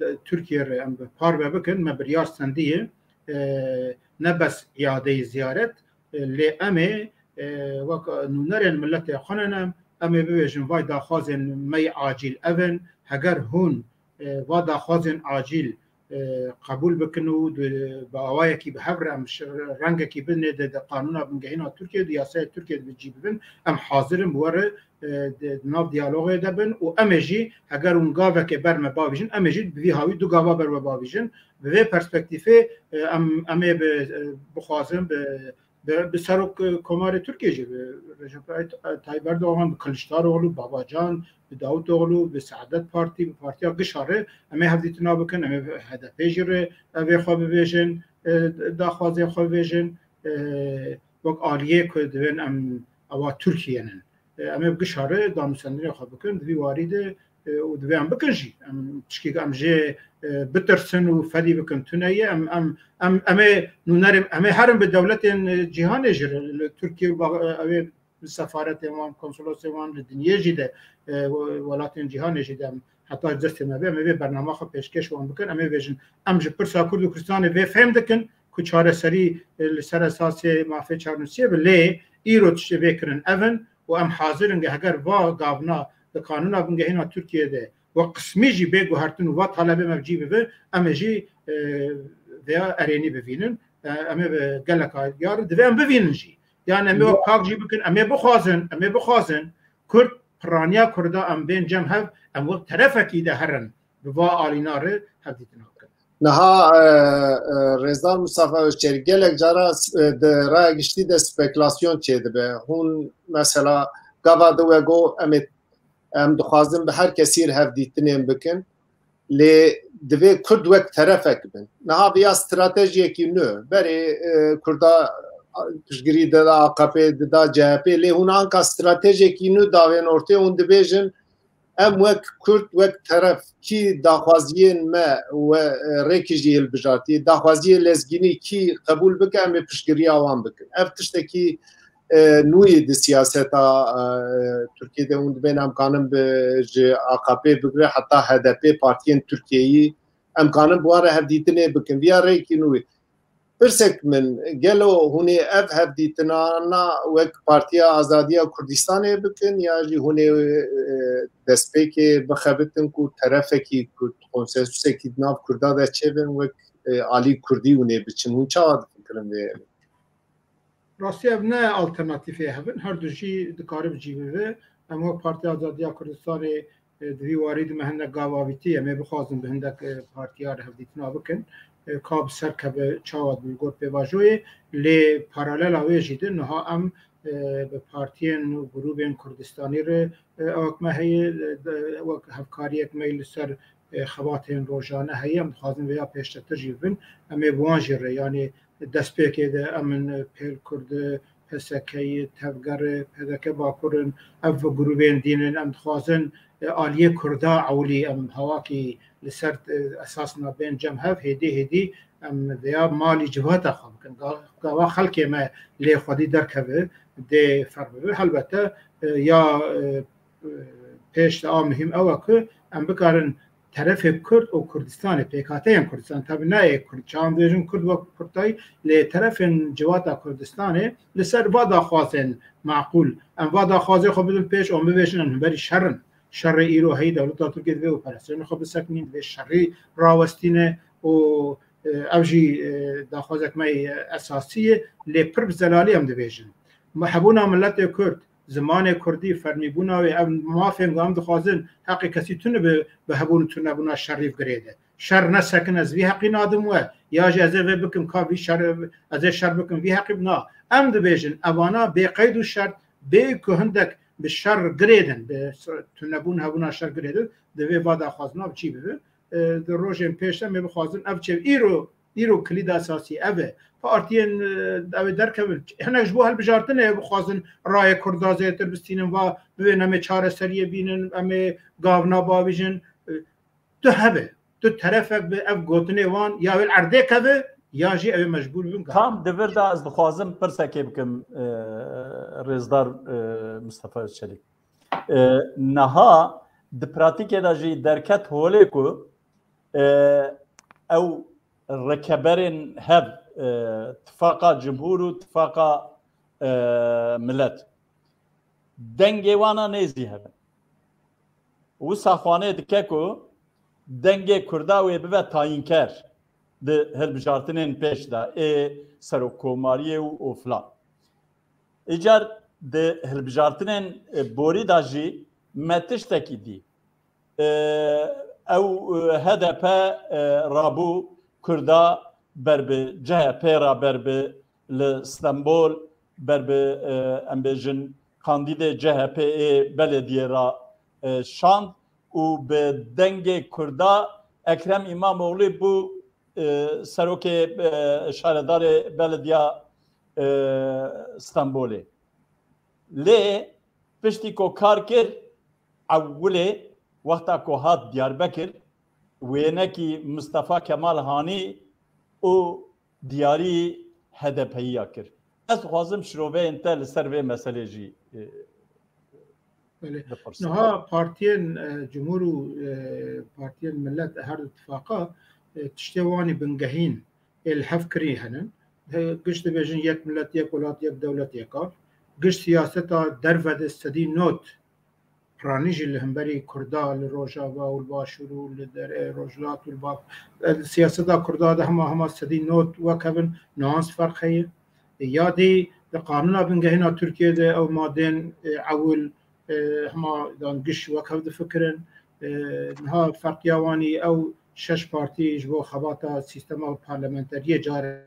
de, Tirkiye re em bi parve bikin, me biryar stendiye, e, ne bes îadeyî ziyaret, e, lê em ê, e, wek nûnerên miletê xwe ne, em ê bibêjin, vay daxwazên me yê acîl ev in, heger hûn, e, va daxwazên acîl, e, qebûl bikin û di, bi awayekî bi hev re em şi-, rengekî bidinê di, di qanûna bingehîna Tirkiye, di yasaya Tirkiye de bi cî bibin, em hazir in bi we re, e, di, di nav diyalogê de bin û em ê jî heger hûn gavekê ber me bavîjin, em ê jî bi vî hawî du gava ber we bavîjin. Bi vê perspektîfê, e, em, em ê bi, e, bixwazin bi bi, bi Serok, e, Komarê Tirkiyê jî, bi Recep Tay-, Tayyip Erdogan, bi Kiliçdaroglu, Babacan, bi Davutoğlu, bi Saadet Partî, bi partiya gişa re em ê hevdîtina bikin, em ê H D P jî re ev ê xwe bibêjin, e, daxwazê xwe bibêjin, e, wek aliyê ku divên em ewa Tirkiye nin. E, em ê bi gişa re danûstendinê xwe bikin, di vî warî de e, û divê em bikin jî. Em tişkî em jê, e, bitirsin û fedî bikin tune ye. Em, em, em, em ê nûnerê, em ê herin bi dewletên, e, cîhanê jî re, li Tirkiye û ba-, e, ew ê bi sefaretên wan, konsolosên wan li dinyê jî de, e, we-, welatên cîhanê jî de em, heta ji destê me bê, em ê vê bernama xwe pêşkêş wan bikin, em ê bêjin, em ji pirsa Kurd û Kurdistanê vê fêm dikin ku çareserî, e, li ser esasê mafê çarnusiyê be, lê îro tiştê vê kirin ev in û em hazir in, heger va gavna di qanûna bingehîna Tirkiyê de we qismî jî bê guhertin û va talebê me bi cî bibe, em ê jî, e, vêya erênî bivînin. E, em ê bi gelek diyar, divê em bivînin jî. Yani em ê wek pak jî bikin, em ê bixwazin, em ê bixwazin Kurd, piraniya Kurda em bên cem hev, em wek terefekî de herin, bi va alîna re hevdîtina bikin. Niha, e, e, Rêzdar Mustafa Özçelik, gelek cara, e, di raya giştî de spekulasyon çêdibe. Hûn mesela gava di we got, em ê, em dixwazin bi her kesî re hevdîtinên bikin. Lê divê Kurd wek terefek bin. Niha viya stratejiyekî nû. Berê, e, Kurda piştgirî dida A K P, dida C H P, lê hûn anka stratejiyekî nû davên ortê, hûn dibêjin, em wek Kurd, wek teref, kî daxwaziyên me we, e, rêkê jî hilbijartî, daxwaziyê lezgînî kî qebûl bike, em ê piştgiriya wan bikin. Ev tiştekî, e, nû yê di siyaseta, e, Tirkiyê de. Hûn dibên em kanin bi, ji A K P bigire heta H D P, partiyên Tirkiyeyî, em kanin bi wan re hevdîtinê bikin. Viya rêkî nû yê. Pirsek min, gelo hûn ê ev hevdîtinana wek Partiya Azadiya Kurdistanê bikin, ya jî hûn ê, e, destpêkê bixebitin ku terefekî Kurd, konsensusekî di nav Kurda de çêbin, wek, e, alî Kurdî hûn ê biçin? Hûn çawa difikirin vê yekê? Rastî ev ne alternatîfê hev in, her du jî dikare bi cî bibe. Em wek Partiya Azadiya Kurdistanê, e, di vî warî de me hindek gav avîtî, em ê bixwazin bi hindek, e, partiya re hevdîtina bikin. E, ka bi ser keve çawa bi got pêvajoyê, lê paralela wê jî de niha em, e, bi partiyên û grûbên Kurdistanî re, e, ewek me heye, e, de, wek hevkariyek me li ser, e, xebatên rojane heye, em dixwazin vêya pêştetir jî bibin. Em ê bi wan jî re, yanî destpêkê de em in, e, Pêl Kurd, P S K'yî, Tevger, P D K Bakur in, ev grûbên dîn in, em dixwazin, e, aliyê Kurda ewilî em hawakî li ser, e, esasna bên cem hev, hêdî hêdî em vêya malî civata xwe bikin. Ga-, gava xelkê me lê xwedî derkeve, dê ferq bibe. Helbete, e, ya, e, e, pêş de a muhîm ew e ku em bikarin terefê Kurd û Kurdistanê, pêkhateyên Kurdistan, tabi nayê Kurd, çawa em dibêjin Kurd wek Kurd tayî, lê terefên civata Kurdistanê li ser va daxwazên maqûl, em va daxwazê xwe bidin pêş û em bibêjin em hemberî şer in. Şerê îro heyî dewleta Tirkiyê divê operasyonê xwe bisekinîn, divê şerî rawestîne û, e, ev jî, e, daxwazek me yê esasî ye, lê pir bi zelalî em dibêjin. Me hebûna miletê Kurd, zimanê Kurdî, fermîbûna wê, ev mafên ku em dixwazin, heqê kesî tune bi, bi hebûn û tunebûna şerî bi girê de. Şer nesekin, ez vî heqî nadim we, ya jî ez ê vê bikim, ka vî şer, ez ê şer bikim, vî heqî na. Em dibêjin, evana bê qeyd û şert, bê ku hindek bi şer girêdin, bi s-, tunebûn hebûna şer girêdin, divê va daxwazina bi çî bibe. E, di rojên pêş de em ê bixwazin ev çê îro, îro kilîda esasî ev e. Partiyên, e, ew ê derkevin. Hinek ji bo hilbijartinê bixwazin rayê Kurda zêdetir bistînin, va bibên em ê çareseriyê bînin, em ê gavna bavîjin. E, tu hebe, tu terefek bi ev gotinê wan, ya wê li erdê keve, ya jî ew ê mecbûr bibin. Tam di vir de ez dixwazim pirsekê bikim, e, rêzdar, e, Mistefa Özçelik. E, niha di pratîkê de jî derket holê ku, e, ew rekeberên hev, e, tifaqa cumhûr û tifaqa, e, milet, dengê wana nêzî hebin. Wisa xwanê dike ku dengê Kurda wê bibe tayînker di hilbijartinên pêş de, ê serokkomariyê û, û filan. Îcar di hilbijartinên, e, borî de jî me tiştekî dî. E, ew, e, H D P, e, rabû Kurda ber bi C H P re, ber bi li Stenbol, ber bi, e, em bêjin, kandîdê C H P'ê belediyê re, e, şand û bi dengê Kurda Ekrem Îmamoğlu bû, e, serokê, e, şaredarê belediya, e, Stenbolê. Lê piştî ku kar kir, ewilê wexta ku hat Diyarbekir, wênekî Mistefa Kemal Hanî û diyarî H D P'yî ya kir. Ez dixwazim şiroveyên te li ser vê meselê jî, e, Belê. Niha partiyên e, Cumhur û e, partiyên Millet, her du tifaqa e, tiştê wanî bingehîn ê li hev kirî henin. Giş dibêjin yek millet, yek welat, yek dewlet, yek av. Giş siyaseta derve de sedî not piranî jî li hemberî Kurda li Rojava û li Başûr û li der, e, Rojhilat û li Bakur. E, siyaseta Kurda de hema hema sedî not wek hev in, nuans ferq heye. E, ya dî di qanûna bingehîna Tirkiyê de ew madên, e, ewil, e, hema dan giş wek hev difikirin. E, niha ferqiya wanî ew şeş partî ji bo xebata sîstema parlamenteriyê care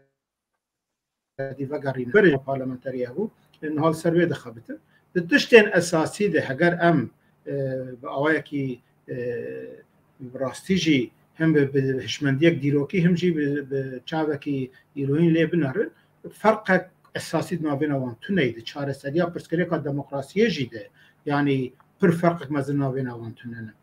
dî vegerîne. Berê parlamenterî hebû, niha li ser wê dixebitin. Di tiştên esasî de heger em, e, bi awayekî, e, bi rastî jî hem bi, bi hişmendiyek dîrokî hem jî bi, bi çavekî îroyîn lê binerin, ferqek esasî di navêna wan tune ye. Di çareseriya pirsgirêka demokrasiyê jî de, yanî pir ferqek mezin navêna wan tune ne.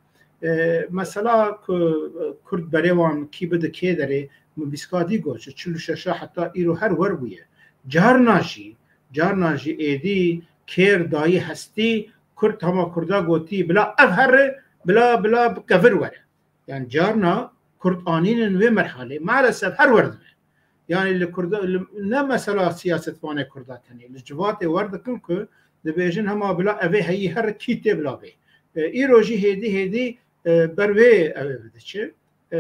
E, mesela ku, e, Kurd berê wan kî bide kê derê, min bîskadî got, ji çil û şeş heta îro her wer bûye. Carna jî, carna jî êdî kêr dayî hestî, Kurd hema Kurda gotî, bila ev here, bila, bila kevir were. Yani carna Kurd anînin wê merhalê, maalesef her wer dibe. Yani li Kurda, li, ne mesela siyasetvanê Kurda tenê, li civatê wer dikin ku dibêjin hema bila evê heyî here kî tê bila bê. E, îro jî hêdî hêdî, e, ber wê ev ê diçe. E,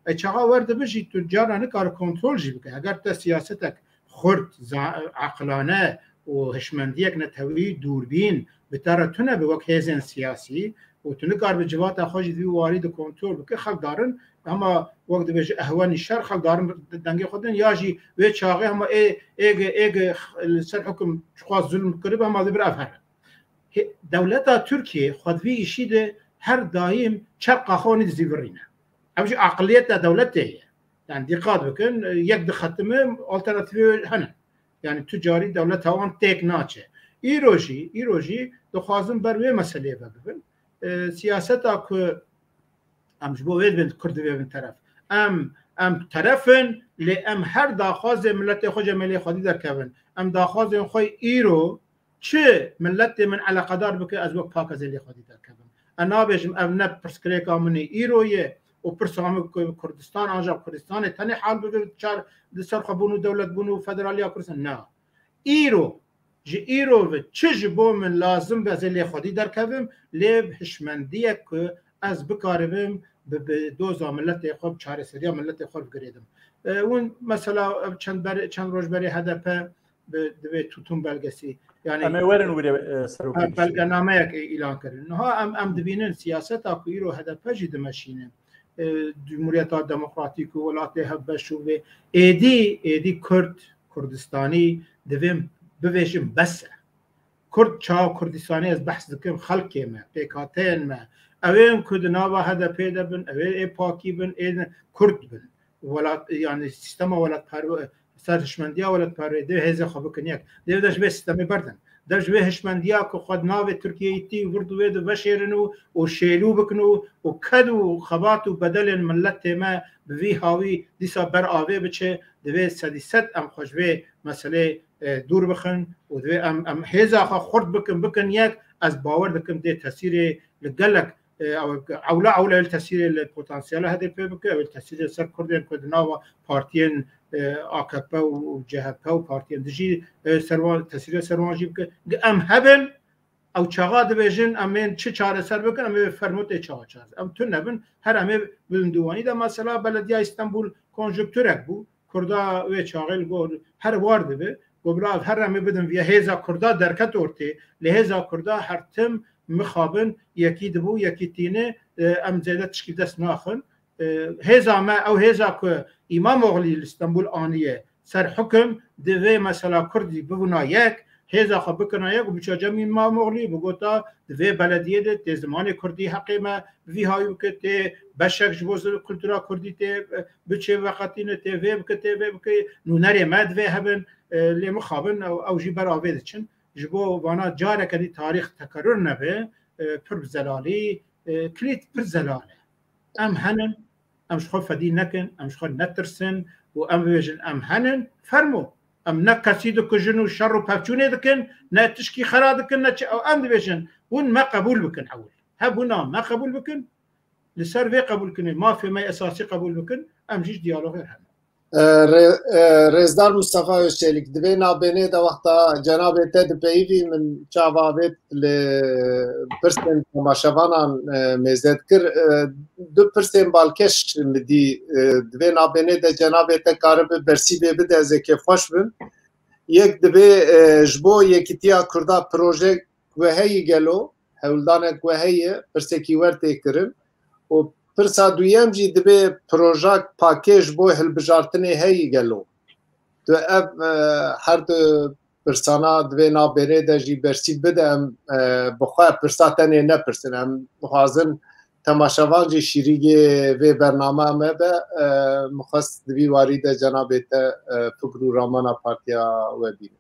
e, çaxa wer dibe jî tu carna nikare kontrol jî bike. Heger te siyasetek xurt, za-, aqilane û hişmendiyek netewî dûrbîn bi te re tune be wek hêzên siyasî û tu nikare bi civata xwe jî di vî warî de kontrol bike, xelk darin, hema wek dibêje ehwenî şer, xelk darin dengê xwe din, ya jî wê çaxê hema ê, êge, êge li ser hukum ji xwe zulm kiribe, hema dibir ev here. Hê-, dewleta Tirkiyê xwe di vî îşî de her daîm çerqa xwe nî dizîvirîne. Ev jî aqiliyeta dewletê ye. Yani dîqat bikin, yek dixetime, alternatîfê hene. Yani tu carî dewleta wan têk naçe. Îro jî, îro jî dixwazin ber wê meseleyê ve bibin. E, siyaseta ku em ji bo wê dibin, Kurd divê bin teref. Em, em teref in, lê em her daxwazê miletê xwe ji em ê lê xwedî derkevin. Em daxwazên xwe îro çi miletê min eleqedar bike, ez wek pak ez ê lê xwedî derkevim. Ez nabêjim ev ne pirsgirêka min ê îro ye û pirsa min ku Kurdistan, ancak Kurdistanê tenê hal bibe çar di ser xwe bûn û dewlet bûn û federaliya Kurdistan. Na. Îro, ji îro ve çi ji bo min lazim be, ez ê lê xwedî derkevim, lê bi hişmendiyek ku ez bikaribim bi, bi doza miletê xwe, bi çareseriya miletê xwe bigirêdim. E, hûn mesela ev çend ber-, çend roj berê H D P bi, divê tutum belgesi, yani Em ê werin wîrê, e, serokê ha, diştê. Belgenameyek îlan kirin. Niha em, em dibînin siyaseta ku îro H D P jî dimeşîne. E, Cumhuriyeta Demokratîk û welatê hevbeş û vê êdî, êdî Kurd, Kurdistanî divê bivêjin bes e. Kurd, çawa Kurdistanê ez behs dikim, xelkê me, pêkhateyên me, ew ên ku di nava H D P de bin, ew ê, ê pakî bin, ê Kurd bin. Welat, yani sîstema welatperwer-, ser hişmendiya welatperwerê divê hêzê xwe bikin yek. Divê de ji vê sîstemê berdin. De ji vê hişmendiya ku xwe di navê Tirkiyeyê tî û vir di wê de veşêrin û, û şêlû bikin û, û ked û xebat û bedelên miletê me bi vî hawî dîsa ber avê biçe, divê sedî sed em xwe ji vê meselê, e, dûr bixin û divê em, em hêza xwe xurt bikin, bikin yek. Ez bawer dikim dê tesîrê li gelek, e, ew, ewla ewla li tesîrê li potansiyela H D P bike, ew li tesîrê ser Kurdên ku di nava partiyên, e, A K P û C H P û partiyên dijî, e, serwan, tesîrê serwan jî bike. Em hebin, ew çaxa dibêjin, em ên çi çareser bikin, em ê fermo tê çaxa çareser. Em tune bin, her em ê bilind û wanî de mesela Belediya Îstanbul konjonkturek bû. Kurda wê çaxê li gor her war dibe. Got, bila ev her em ê bidin viya hêza Kurda derket ortê. Lê hêza Kurda her tim mixabin yekî dibû, yekî tîne, e, em zêde tişkî dest naxin. E, hêza me, ew hêza ku Îmamoglî li Stenbul aniye ser hukum, divê mesela Kurdî bibûna yek, hêza xwe bikirina yek û biçûya cem Îmamoglî, bigota, di vê belediyê de tê zimanê Kurdî heqê me bi vî hawî bike, tê beşek ji bo zi-, kultura Kurdî tê, e, biçê veqetîne, tê vê bike, tê vê bike, nûnerê me divê hebin, e, lê mixabin ew, ew jî ber avê diçin. Ji bo vana careke dî tarîx tekerrur nebe, e, pir bi zelalî, e, kilît pir zelal e. Em henin, em ji xwe fedî nekin, em ji xwe netirsin û em bibêjin, em henin, fermo. Em ne kesî dikujin û şer û pevçûnê dikin, ne tişkî xera dikin, ne çi. Ew em dibêjin, hûn me qebûl bikin ewil. Hebûna me qebûl bikin, li ser vê qebûlkirinê mafê me esasî qebûl bikin, em jî ji diyalogê herin. E, rê-, e, Rêzdar Mustafa Özçelik, di vê nabênê de wexta cenabê te dipeyivî min çava avêt li pirsên temaşevanan, e, mêze dikir. E, du pirsên balkêş min dî, e, di vê nabênê de cenabê te karibi bersîvê bide, ez ê kêfxweş bim. Yek dibê, e, ji bo Yekîtiya Kurda projek we heyî gelo, hewldanek we heye, pirsekî wer tê kirin. Û pirsa duyem jî dibê projak pakê ji bo hilbijartinê heyî gelo. Tu ev, e, her du pirsana di vê nabêrê de jî bersîv bide, em, e, bi xwe pirsa tenê nepirsin. Em dixwazin temaşevan jî şîrîgê vê bername me be. E, min xwest di vî warî de cenabê te, e, fikr û ramana partiya we bînin.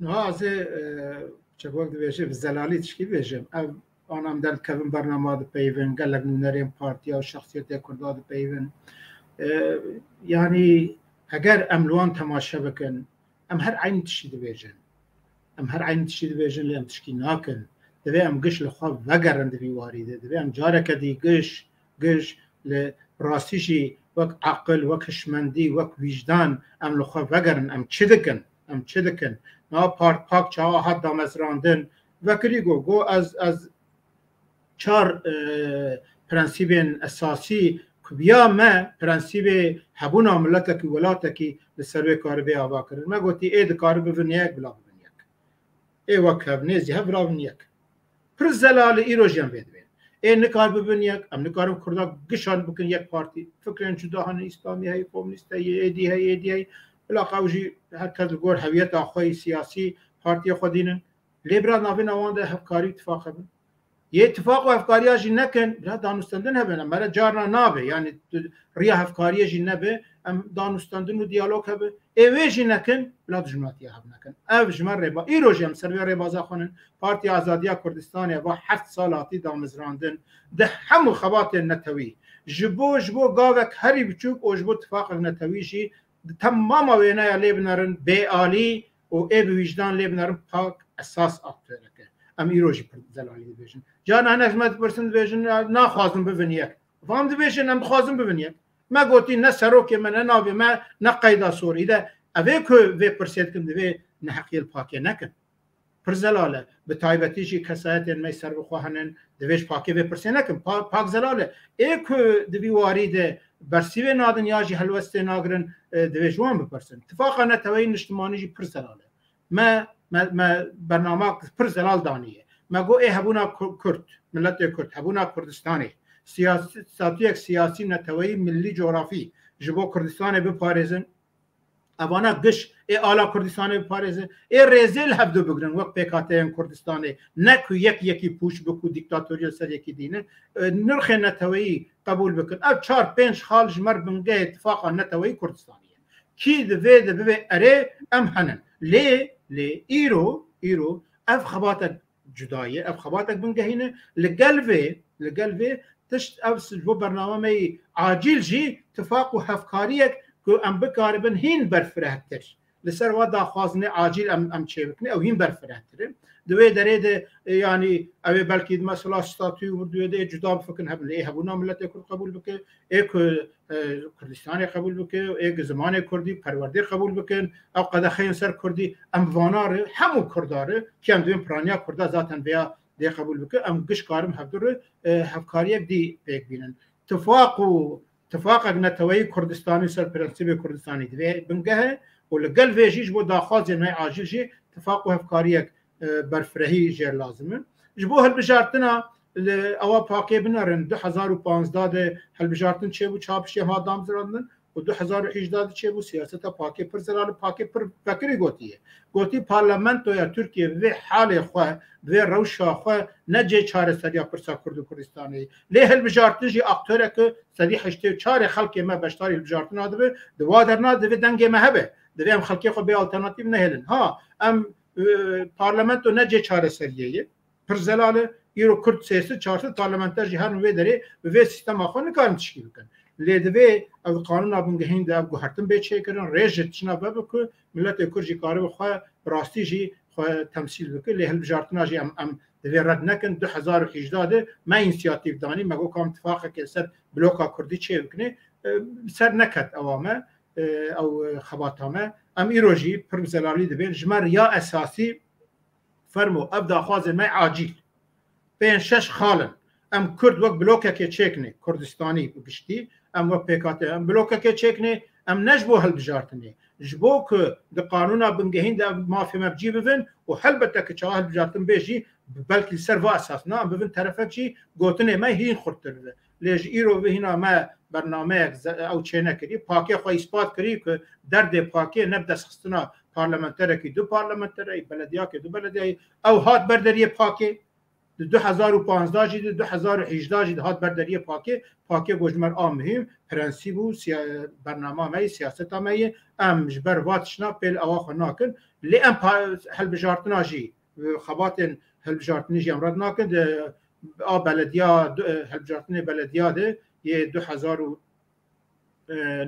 Niha ez ê, e, çek wek dibêje, bi zelalî tişkî bêjim. Ev ana em derdikevin bernama dipeyivin, gelek nûnerên partiya û şexsiyetê Kurda dipeyivin. E, yanî eger em li wan temaşe bikin, em her eynî tiştî dibêjin. Em her eynî tiştî dibêjin, lê em tişkî nakin. Divê em giş li xwe vegerin di vî warî de. Divê em careke dî giş, giş li rastî jî wek aqil, wek hişmendî, wek wîjdan em li xwe vegerin. Em çi dikin? Em çi dikin? Niha Part Pak çawa hat damezrandin? Vekirî got, got ez, ez çar, e, prensîbên esasî ku biya me prensîbê hebûna miletekî, welatekî li ser wê karibê ava kirin. Me gotî ê dikare bibin yek, bila bibin yek. Ê wek hev, nêzî hev, bila bibin yek. Pir zelal e, îro jî em vê dibên. Ê nikar bibin yek, em nikarin Kurda gişan bikin yek partî. Fikrên cuda hene, îslamî heye, komûnîst heye, êdî heye, êdî heye. Bila qew jî her kes li gor hewiyeta xwe yî siyasî partiya xwe dînin. Lê bira navêna wan de hevkarî û tifaq hebin. Yê tifaq û hevkariya jî nekin, bira danûstendin hebin. Em mere carna nabe. Yanî tu riya hevkariyê jî nebe, em danûstendin û diyalog hebe. Ê wê jî nekin, bila dijminatiya hev nekin. Ev ji me rêba-, îro jî em ser vê rêbaza xwe nin. Partiya Azadiya Kurdistanê va heft sal hatî damezrandin. Di hemû xebatên netewî. Ji bo, ji bo gavek herî biçûk û ji bo tifaqek netewî jî di temama wêneya lê binerin bêalî û ê bi wîjdan lê binerin pak esas aktorek e. Em îro jî pir zelalî dibêjin. Carna hinek ji me dipirsin, dibêjin, "Naxwazin bibin yek." Van dibêjin, "Em dixwazin bibin yek." Me gotî ne serokê me, ne navê me, ne qeyda sorî de. Ev ê ku vê pirsê dikin, divê neheqiyê li pakê nekin. Pir zelal e. Bi taybetî jî kesayetên me ser bi xwe hene, divê ji pakê vê pirsê nekin. Pa-, pak zelal e. Ê ku di vî warî de bersîvê nadin ya jî helwestê nagirin, e, divê ji wan bipirsin. Tifaqa neteweyî niştimanî jî pir zelal e. Me, me, me bernama pir zelal daniye. Me got ê hebûna Ku-, Kurd, miletê Kurd, hebûna Kurdistanê, siyasî, statuyek siyasî, neteweyî, millî, coğrafî ji bo Kurdistanê biparêzin. Evana giş ê ala Kurdistanê biparêzin, ê rêzê li hevdu bigrin wek pêkhateyên Kurdistanê, ne ku yek yekî pûç biku dîktatoriya ser yekî dînin, e, nirxên neteweyî qebûl bikin. Ev çar pênc xal ji me re bingehê tifaqa neteweyî Kurdistanê ye. Kî divê de bibê erê, em henin. Lê, lê îro, îro ev xebatek cuda ye. Ev xebatek bingehîn e. Li gel vê, li gel vê tişt ev ji bo bernama me yî acîl jî tifaq û hevkariyek ku em bikaribin hîn berfirehtir. Li ser wa daxwazinê acîl em, em çêbikin, ew hîn berfirehtir e. Di wê derê de, e, yanî ew ê belkî di mesela statûyê û duyê de cuda bifikirin hebin. Lê ê hebûna miletê Kurd qebûl bike, ê ku e, Kurdistanê qebûl bike, ê gi zimanê Kurdî perwerdê qebûl bikin, ew qedexeyên ser Kurdî, em vana re, hemû Kurda re, kî em divên piraniya Kurda zaten vêya dê qebûl bike, em giş karin hevdu re, e, hevkariyek dî pêk bînin. Tifaq û tifaqek neteweyî Kurdistanî ser prensîbê Kurdistanî divê bingeh e û li gel vê jî ji bo daxwazên me acîl jî tifaq û hevkariyek e, berfirehî jê re lazim e. Ji bo hilbijartina li ewa pakê binerin, du hezar û panzdeh de hilbijartin çêbû, çawa piştî hat damezrandin û du hezar û hejda de çêbû, siyaseta pakê pir zelal e, pakê pir vekirî gotiye. Gotî parlamentoya Tirkiye bi vê halê xwe, bi vê rewşa xwe ne cê çareseriya pirsa Kurd û Kurdistanê ye. Lê hilbijartin jî aktorek e, sedî heştê û çar ê xelkê me beşdarî hilbijartina dibe, di wa derna divê dengê me hebe. Divê em xelkê xwe bê alternatîf nehêlin. Ha, em e, parlamento ne cê çareseriyê ye. Pir zelal e. Îro Kurd sê sed çar sed parlamenter jî herin wê derê bi vê sîstema xwe nikarin tişkî bikin. Lê divê ev qanûna bingehîn de ev guhertin bê çêkirin, rê ji tiştine vebe ku miletê Kurd jî karibe xwe bi rastî jî xwe temsîl bike. Lê hilbijartina jî em, em divê red nekin. Du hezar û hejda de me însiyatîf danî, me got ka em tifaqekê ser bloka Kurdî çê bikinê. E, ser neket ewa me, e, ew, e, xebata me. Em îro jî pir bi zelalî dibên. Ji me riya esasî, fermo, ev daxwazên me acîl. Pênc şeş xal in. Em Kurd wek blokekê çêkinê, Kurdistanî bi giştî, em wek P K T, em blokekê çêkinê, em ne ji bo hilbijartinê. Ji bo ku di qanûna bingehîn de ev mafê me bi cî bibin û helbete ku çawa hilbijartin bê jî, belkî li ser va esas na, em bibin terefek jî gotinê me hîn xurttir bibe. Lê ji îro ve hîna me bernameyek ze-, ew çênekirî. Pakê xwe îspat kirî ku derdê Pakê ne bi destxistina parlamenterekî, du parlamentereyî, belediyakê, du belediyayî, ew hat ber deriyê Pakê. Di du hezar û panzdeh jî, di du hezar û hejda jî dihat ber deriyê Pakê. Pakê got ji me re a muhîm, prensîb û siya-, bernama me yê, siyaseta me yê. Em ji ber va tiştna pêl ewa xwe nakin. Lê em pa-, hilbijartina jî, xebatên hilbijartinê jî em red nakin. Di a belediya, du-, hilbijartinê belediya de yê du hezar û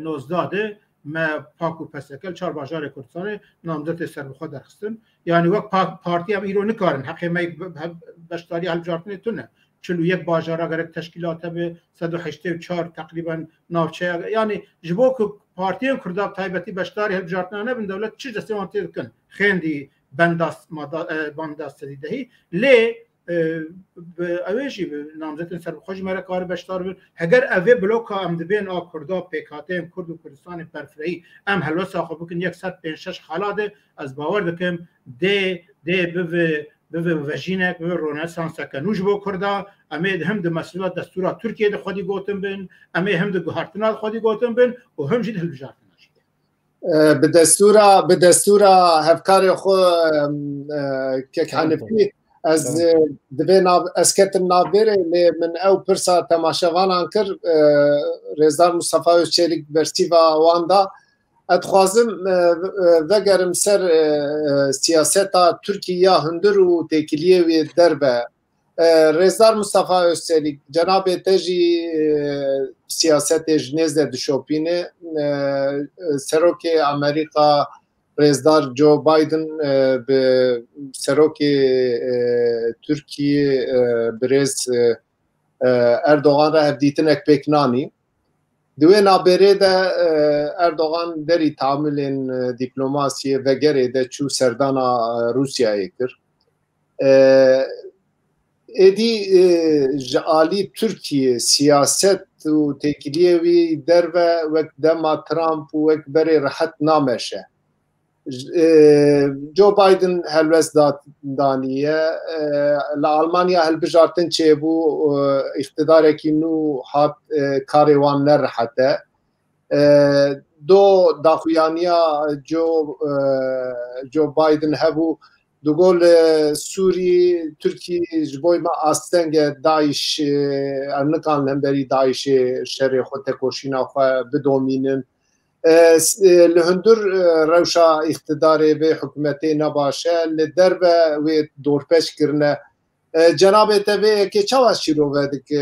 nozdeh de me Pak û P S K li çar bajarê Kurdistanê namzetê serbixwe derxistin. Yanî wek pa-, partî em îro nikarin, heqê me yek be-, be-, beşdariya hilbijartinê tune. Çil û yek bajara gerek teşkîlat hebe, sed û heştê û çar teqrîben navçeya. Yanî ji bo ku partiyên Kurda bi taybetî beşdarî hilbijartina nebin, dewlet çi destê wan tê dikin? Xêndî benda s-, mada, e, benda sedî dehî. Lê e, bi, ew ê jî bi namzetên serbixwe jî me re kare beşdar bin. Heger ev ê bloka em dibên a Kurda, pêkhateyên Kurd û Kurdistanê berfirehî, em helwesta xwe bikin yek sed pênc şeş xala de, ez bawer dikim dê, dê bivi, bivi vejînek, bivi ronesanseke nû ji bo Kurda. Em ê him di mesela destûra Tirkiyê de xwedî gotin bin, em ê him di guhertina de xwedî gotin bin û him jî di hilbijartina jî de. E, bi destûra, bi destûra hevkarê xwe, em, e, Kek Tamam. Henifî, ez, Tamam. e, divê nav-, ez ketim navbêrê, lê min ew pirsa temaşevanan kir, e, Rêzdar Mustafa Özçelik bersîva wan da. Ez dixwazim, e, e, vegerim ser, e, e, siyaseta Tirkî ya hundir û têkiliyê wê derve. E, Rêzdar Mustafa Özçelik, cenabê te jî, e, siyasetê ji nêz de dişopîne. E, Serokê Amerîka Rêzdar Joe Biden, e, bi Serokê, e, Tirkiyê, e, birêz, e, e, Erdogan re hevdîtinek pêk nanî. Di wê nabêrê de, e, Erdogan derî tamilên, e, dîplomasiyê vegerê de çû serdana, e, Rûsyayê kir. E, êdî, e, ji alî Tirkiyê siyaset û têkiliyê wî derve wek dema Trump û wek berê rehet nameşe. J-, e, Joe Biden helwest da-, daniye. E, li Almanya hilbijartin çêbû, e, îqtidarekî nû hat, e, karê wan nerehet e. E, do daxuyaniya Joe, e, Joe Biden hebû, digot li Sûrî, Tirkî ji bo me asteng e, DAIŞ, e, em nikarin li hemberî DAIŞê şerê xwe, tekoşîna xwe bidomînin. E, s-, e, li hundir, e, rewşa îqtidarê vê hikûmetê ne baş e, li derve wê dorpêç kirine. E, cenabê te vê yekê çawa şîrove dike,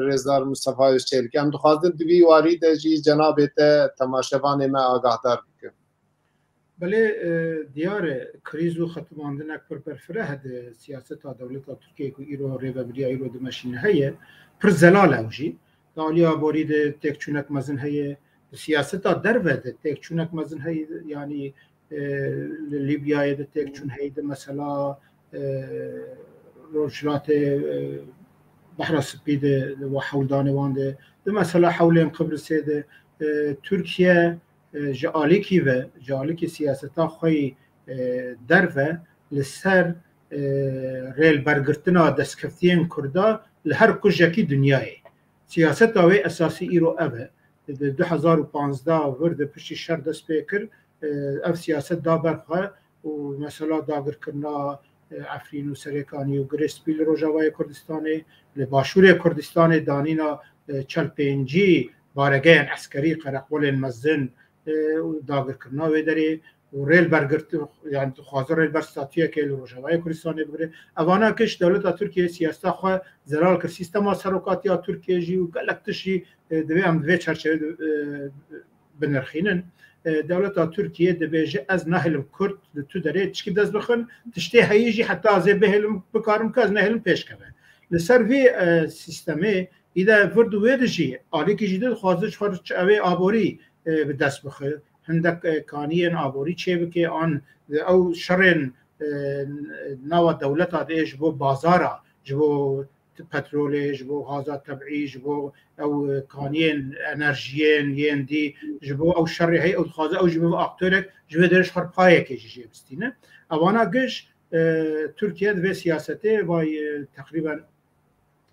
Rêzdar Mustafa Özçelik? Em dixwazin di vî warî de jî cenabê te temaşevanê me agahdar bikin. Belê, e, diyar e, krîz û xetimandinek pir berfireh e di siyaseta dewleta Tirkiyeyê ku îro rêvebiriya îro dimeşîne heye, pir zelal e ew jî. Di aliya borî de têkçûnek mezin heye, di siyaseta derve de têkçûnek mezin heye, yanî, e, li Lîbyayê de têkçûn heye, di mesela, e, Rojhilatê, e, Behra Spî de, di hewldanê wan de, di mesela hewlên Qibrisê de, e, Tirkiye, e, ji alîkî ve, ji alîkî siyaseta xwe yî, e, derve li ser, e, rêlbergirtina destkeftiyên Kurda li her kujekî dinyayê. Siyaseta wê esasî îro ev e. Di du hezar û panzdeh vir de piştî şer dest pê kir, e, ev siyaset da ber xwe û mesela dagirkirina, e, Efrîn û Serêkanî û Girê Spî li Rojavayê Kurdistanê, li Başûrê Kurdistanê danîna, e, çel pêncî baregeyên eskerî, qereqolên mezin, e, û dagirkirina wê derê, û rê li ber girt, yani dixwaze rê li ber statuyekê li Rojavayê Kurdistanê bigire. Evana giş dewleta Tirkiyê siyaseta xwe zelal kir. Sîstema serokatiya Tirkiyê jî û gelek tişt jî, e, divê em di vê çerçevê de, e, binirxînin. E, dewleta Tirkiyê dibêje, ez nahêlim Kurd li tu derê tişkî dest bixin, tiştê heyî jî heta ez ê bihêlim, bikarim ku ez nehêlim pêş keve. Li ser vî, e, sîstemê îde vir di wê de jî alîkî jî dixwaze ji xwe re ew ê aborî, e, bi dest bixe. Hindek, e, kaniyên aborî çêbike, an ew şerên, e, nava dewleta de ji bo bazara, ji bo petrolê, ji bo gaza tebî, ji bo ew, e, kaniyên enerjiyên yên dî, ji bo ew şerê heye, ew dixwaze ew jî bibe aktorek, ji vê derê ji xwe re payekê jî jê bistîne. Evana giş, e, Tirkiye di vê siyasetê vay, e, teqrîben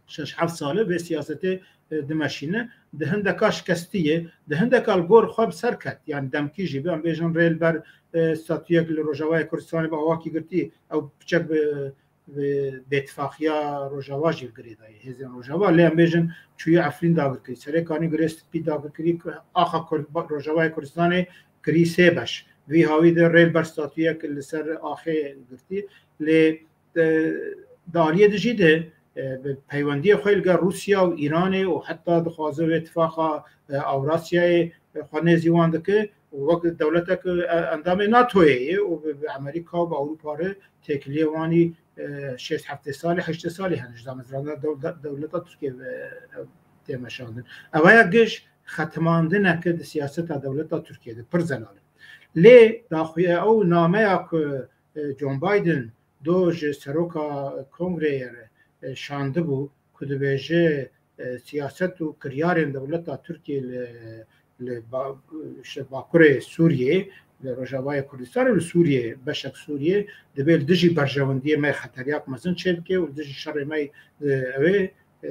şeş heft sal e vê siyasetê, e, dimeşîne. Di hindeka şikestî ye, di hindeka li gor xwe bi ser ket. Yani demkî jî be, em bêjin rê li ber, e, statuyek li Rojavayê Kurdistanê bi awakî girtî, ew piçek bi, bi bêtifaqiya Rojava jî li girêdayî hêzên Rojava. Lê em bêjin çûyî Efrîn dagirkirî. Serê kanî girê spî dagirkirî, axa Kurd-, Rojavayê Kurdistanê kirî sê beş. Vî hawî de rê li ber statuyek li ser axê girtî. Lê, e, di aliyê de jî de, e, bi peywendiyê xwe li gel Rûsya û Îranê û heta dixwaze wê tifaqa, e, Ewrasyayê, e, xwe nêzî wan dike û wek dewletek, e, endamê NATOyê ye û bi, bi Amerîka û bi Ewropa re têkiliyê wanî, e, şêst heftê salî, heştê salî hene ji damezrana dew-, de-, dewleta Tirkiye ve, e, tê meşandin. Ew ya giş xetimandineke di siyaseta dewleta Tirkiye de pir zelal e. Lê daxuya ew nameya ku, e, John Biden do ji seroka kongreyê re, e, şandibû ku dibêje, e, siyaset û kiryarên dewleta Tirkiyê li, li ba-, işte Bakurê Sûriyê, li Rojavayê Kurdistanê û li Sûriyê, beşek Sûriyê, dibê li dijî berjewendiyê me xeteriyak mezin çêdike û li dijî şerê me, e, ew ê, e,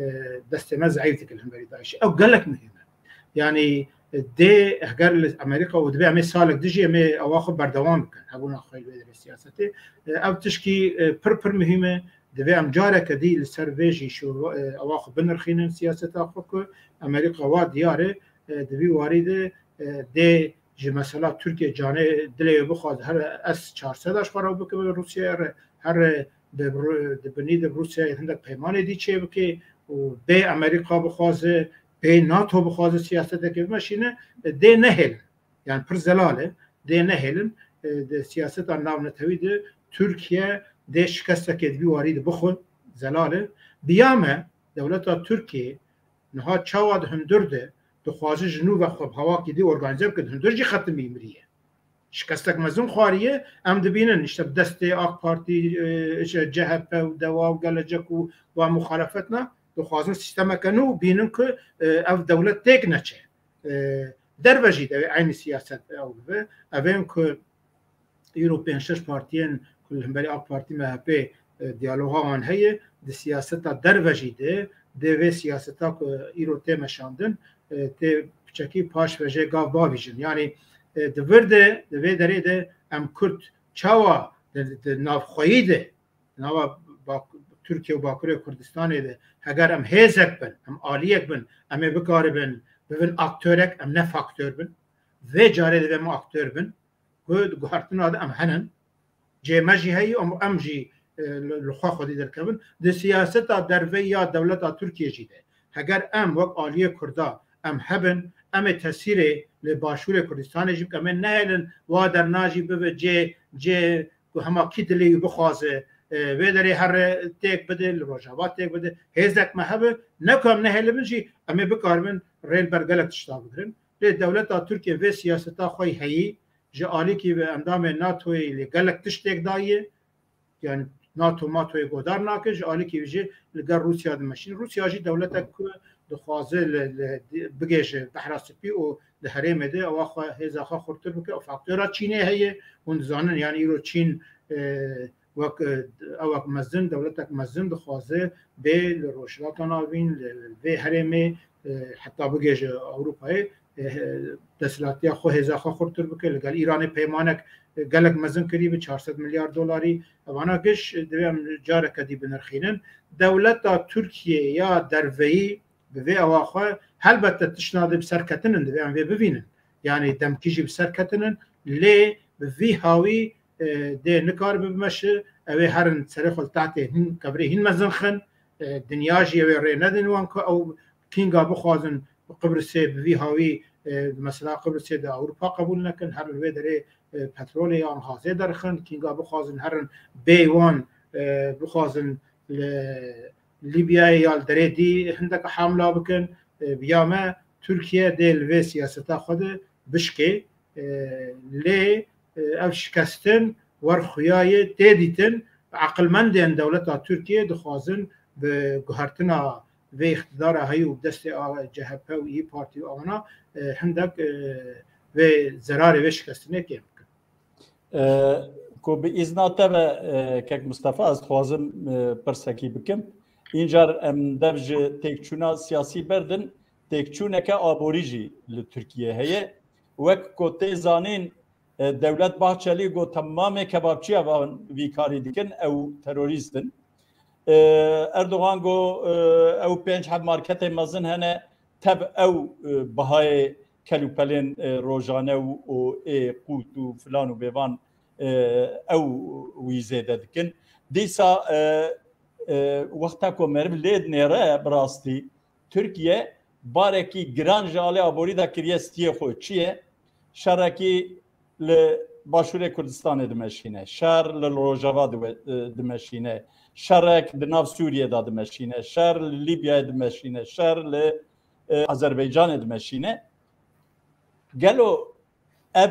destê me zeîf dike li hemberî DAIŞê. Ew gelek muhîm e. Yani, e, dê heger li Amerîka û dibê em ê salek dijî em ê ewa xwe berdewam bikin, hebûna xwe li wê derê siyasetê. E, ev tişkî, e, pir pir muhîm e. Divê em careke dî li ser vê jî şû-, e, ewa xwe binirxînin siyaseta xwe ku Amerîka wa diyar e, e, di vî warî de, e, dê ji mesela Tirkiye canê dilê wê bixwaze, her S çar sed ji xwe re bikibe Rûsyayê re, her di Rû-, di binî de Rûsyayê hindek peymanê dî çê bike û bê Amerîka bixwaze, bê NATO bixwaze siyasetekê bimeşîne, dê nehêlin. Yani pir zelal e, dê nehêlin, e, di siyaseta navnetewî de Tirkiye dê şikestekê di vî warî de bixwe, zelal e. Biya me, dewleta Tirkiye niha çawa di hundir de dixwaze ji nû ve xwe bi hawakî dî organîze bike, di hundir jî xetimî miriye. Şikestek mezin xwariye, em dibînin, işte bi destê AK Partî, e, işte C H P û Deva û Gelecek û wa muxalefetna dixwazin sîstemeke nû bînin ku, e, ev dewlet têk neçe. E, derve jî devê eynî siyaset ew bibe. Evên ku îro pênc şeş partiyên ku li hemberî AK Partî, M H P, e, diyaloga wan heye, di siyaseta derve jî de, dê vê siyaseta ku îro tê meşandin, e, tê piçekî paş ve jê gav bavîjin. Yani, e, di vir de, di vê derê de em Kurd çawa di, di navxweyî de, nava Bak-, Tirkiye û Bakurê Kurdistanê de, heger em hêzek bin, em aliyek bin, em ê bikaribin, bibin aktorek, em ne faktor bin. Vê carê divê em aktor bin. Ku di guhertina de em henin. Cê me jî heye, em, em jî, e, li, li xwe xwedî derkevin. Di siyaseta derve ya dewleta Tirkiye jî de. Heger em wek aliyê Kurda em hebin, em ê tesîrê li Başûrê Kurdistanê jî bikin, em ê nehêlin wa derna jî bibe cê, cê ku hema kî dilê wî bixwaze, e, vê derê here têk bide, li Rojava têk bide, hêzek me hebe, ne ku em nehêlibin jî, em ê bikaribin rê li ber gelek tişta bigirin. Lê dewleta Tirkiye vê siyaseta xwe heyî, ji alîkî ve endamê NATOyê lê gelek tiştêk daye, yani NATO MATOyê godar nake, ji alîkî jî li gel Rûsya dimeşîn. Rûsya jî dewletek ku dixwaze li, li, bigêje Behra Spî û di herêmê de ewa xwe, hêza xwe xurtir bike û faktora Çînê heye. Hûn dizanin, yani îro Çîn, e, wek, e, ewek mezin, dewletek mezin dixwaze bê li Rojhilata Navîn, li vê herêmê, e, heta bigêje Ewropayê, e, desthilatiya xwe, hêza xwe xurtir bike. Li gel Îranê peymanek, e, gelek mezin kirî bi çar sed milyar dolarî. Evana giş, e, divê em careke dî binirxînin. Dewleta Tirkiye ya derveyî bi vê ewa xwe helbette tiştna dê bi ser ketinin, divê em vê bivînin. Yani demkî jî bi ser ketinin, lê bi vî hawî, e, dê nikaribe bimeşe, ew ê herin serê xwe li tehtê hîn, kevirê hîn mezin xin, e, dinya jî ew ê rê nedin wan ku ew kînga bixwazin Qibrisê bi vî hawî, e, mesela Qibrisê di Ewropa qebûl nekin, herin wê derê, e, petrolê yan gazê derxin, kînga bixwazin herin bê wan, e, bixwazin li Lîbyayê ya li derê dî hindek hamla bikin. E, bi ya me Tirkiye dê li vê siyaseta xwe de bişkê, e, lê, e, ev şikestin wer xuya yê tê dîtin. Aqilmendên dewleta Tirkiye dixwazin bi guhertina vê îqtidara heyî û bi destê a-, C H P û İYİ Partî û ewana, e, hindek, e, vê zerarê vê şikestinê kêm bikin. E, ku bi îzna te ve, e, kek Mustafa, ez dixwazim, e, pirsekî bikim. Încar em dev ji têkçûna siyasî berdin, têkçûneke aborî jî li Tirkiye heye. Wek ku tê zanîn, e, Dewlet Bahçelî got, temamê kebapçiya van vî karî dikin, ew terorîst in. E, Erdogan got, e, ew pênc heb marketê mezin hene, tev ew, e, bihayê kelûpelên, e, rojane û, û ê qût û filan û bêvan, e, ew wî zêde dikin. Dîsa, e, e, wexta ku meriv lê dinêre, bi rastî Tirkiye barekî giran ji alê aborî de kiriye stiyê xwe. Çi ye? Şerekî li Başûrê Kurdistanê dimeşîne, şer li Rojava diwe-, e, dimeşîne, şerek di nav Sûriyê de dimeşîne, şer li Lîbyayê dimeşîne, şer li, e, Azerbaycanê dimeşîne. Gelo ev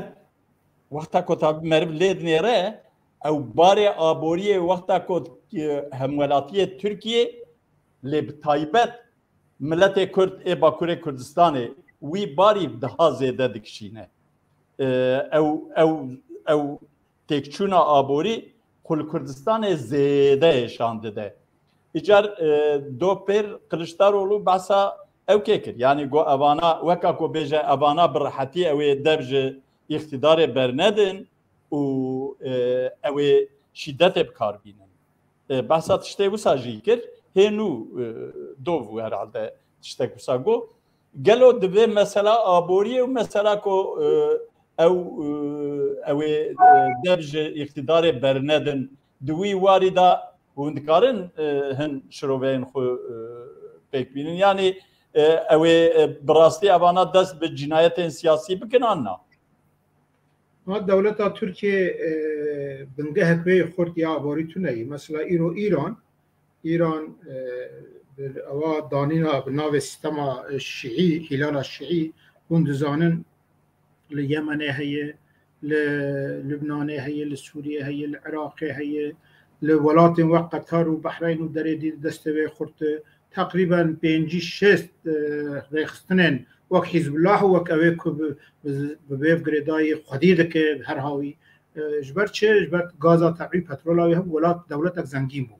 wexta ku tabî meriv lê dinêre, ew barê aboriyê wexta ku, e, hemwelatiyê Tirkiyê, lê bi taybet miletê Kurd ê Bakurê Kurdistanê wî barî daha zêde dikişîne. E, ew, ew, ew têkçûna aborî ku li Kurdistanê zêde hêşan dide. Îcar, e, do pêr Kiliçdaroglu behsa ew kê kir. Yanî got evana, weka ku bêje evana bi rehetî ew ê dev ji îqtîdarê bernedin û, e, ew ê şîdetê bi kar bînin. E, behsa tiştê wisa jî kir. Hê nû, e, dov herhalde tiştek wisa got. Gelo divê mesela aboriyê û mesela ku, e, ew, e, ew ê, e, dev ji îqtîdarê bernedin, di wî warî de hûn dikarin, e, hin şiroveyên xwe, e, pêk bînin? Yanî, e, ew ê, e, bi rastî evana dest bi cînayetên siyasî bikin an na? Ha, dewleta Tirkiye, e, bingehek wê xurt ya aborî tune ye. Mesela îro Îran, Îran, e, bi ewa danîna bi navê sîstema, e, şiî, hîlala şiî, hûn dizanin li Yemenê heye, li Libnanê heye, li Sûriyê heye, li Iraqê heye, li welatên wek Qetar û Behreyn û derê dî destê wê xurt e. Teqrîben pêncî şêst, e, rêxistinên wek Hîzbullah û wek ew ê ku bi, bi, bi vê girêdayî xwedî dike, her hawî. E, ji ber çi? Ji ber gaza tebî, petrola wê hebû, welat, dewletek zengîn bû.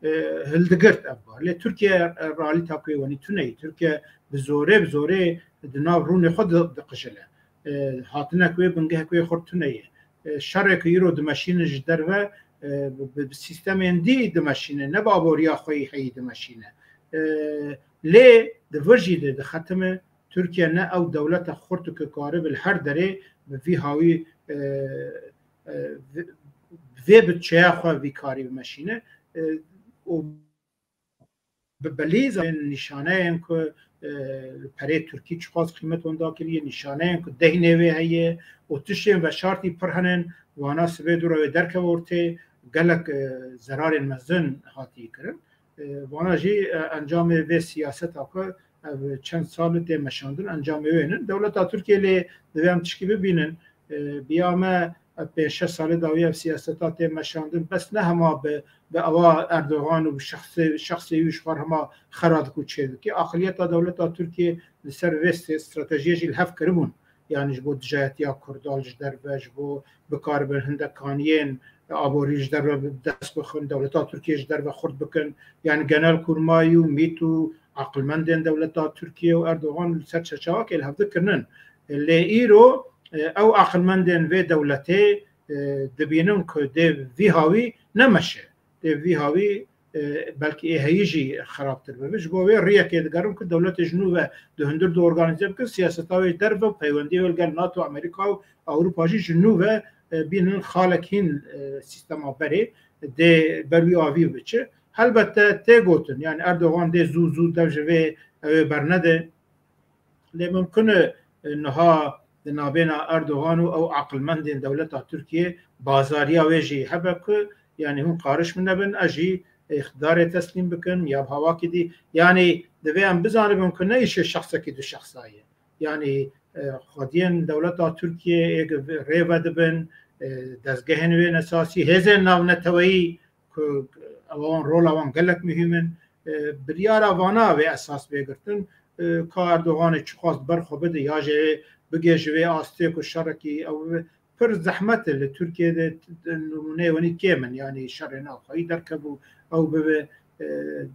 E, hildigirt ev bar. Lê Tirkiye, e, realîta ku yê wenî tune ye. Tirkiye bi zorê, bi zorê di nav rûnê xwe di-, diqijile. E, hatinek wê, bingehek wê xurt tune ye. E, şerê ku îro dimeşînin ji derve, e, bi, bi, bi sîstemên dî dimeşîne, ne bi aboriya xwe yî heyî dimeşîne. E, lê di vir jî de dixetime, Tirkiye ne ew dewleta xurt ku karibe li her derê bi vî hawî, e, e, vê, vê budçeya xwe vî karî bimeşîne. E, û bi belî zaten nîşaneyên ku, e, perê Tirkî çiqas qîmet wenda kiriye, nîşaneyên ku deynê wê heye û tiştên veşartî pir hene, vana sibê dû re wê derkeve ortê, gelek, e, zerarên mezin hatiye kirin. E, vana jî, e, encamê vê siyaseta ku ev çend sal tê meşandin, encamê wê nin. Dewleta Tirkiye lê divê em tişkî bibînin, e, biya me ev pênc şeş salê dawî ev siyaseta tê meşandin, bes ne hema bi, bi ewa Erdogan û bi şexsê, şexsê wî ji xwe hema xera dikû çêdike. Aqiliyeta dewleta Tirkiye li ser vê stratejiyê jî li hev kiribûn. Yanî ji bo dijayetiya Kurdan ji derve, ji bo bikaribin hindek kaniyên aborî ji derve dest bixin, dewleta Tirkiye ji derve xurt bikin. Yanî Genelkurmay û mît û aqilmendên dewleta Tirkiye û Erdogan li ser çerçevakê li hevdî kirinin. Lê îro, e, ew aqilmendên vê dewletê, e, dibînin ku dê vî hawî nemeşe. Dê vî hawî, e, belkî ê heyî jî xerabtir bibe. Ji bo wê riyekê digerin ku dewletê ji nû ve di hundir de organîze bikin, siyaseta wê ji derve û peywendiyê wê li gel NATO, Amerîka û Ewropa jî ji nû ve, e, bînin xalek hîn, e, sîstema berê dê ber wî avî biçe. Helbette tê gotin, yani Erdogan dê zû zû dev ji vê ew ê bernede. Lê mimkun e, e, niha di navbêna Erdogan û ew aqilmendên dewleta Tirkiyê bazariya wê jî hebe ku, yani hûn qariş min nebin, ez jî îqtidarê teslîm bikim ya bi hawakî dî. Yani divê em bizanibin ku ne îşê şexsekî du şexsa ye. Yani, e, xwediyên dewleta Tirkiyê ê rê vedibin, e, dezgehên wê esasî, hêzên navneteweyî ku ewan, rola wan gelek muhîm in. E, biryara vana wê esas bê girtin. E, ka Erdoganê çiqas ber xwe bide ya jî bigê ji vê astê ku şerekî ew bibe, pir zehmet e. Li Tirkiyê de t-, t-, nimûneyê wenî kêm in, yanî şerê navxweyî derkebû ew bibe. E,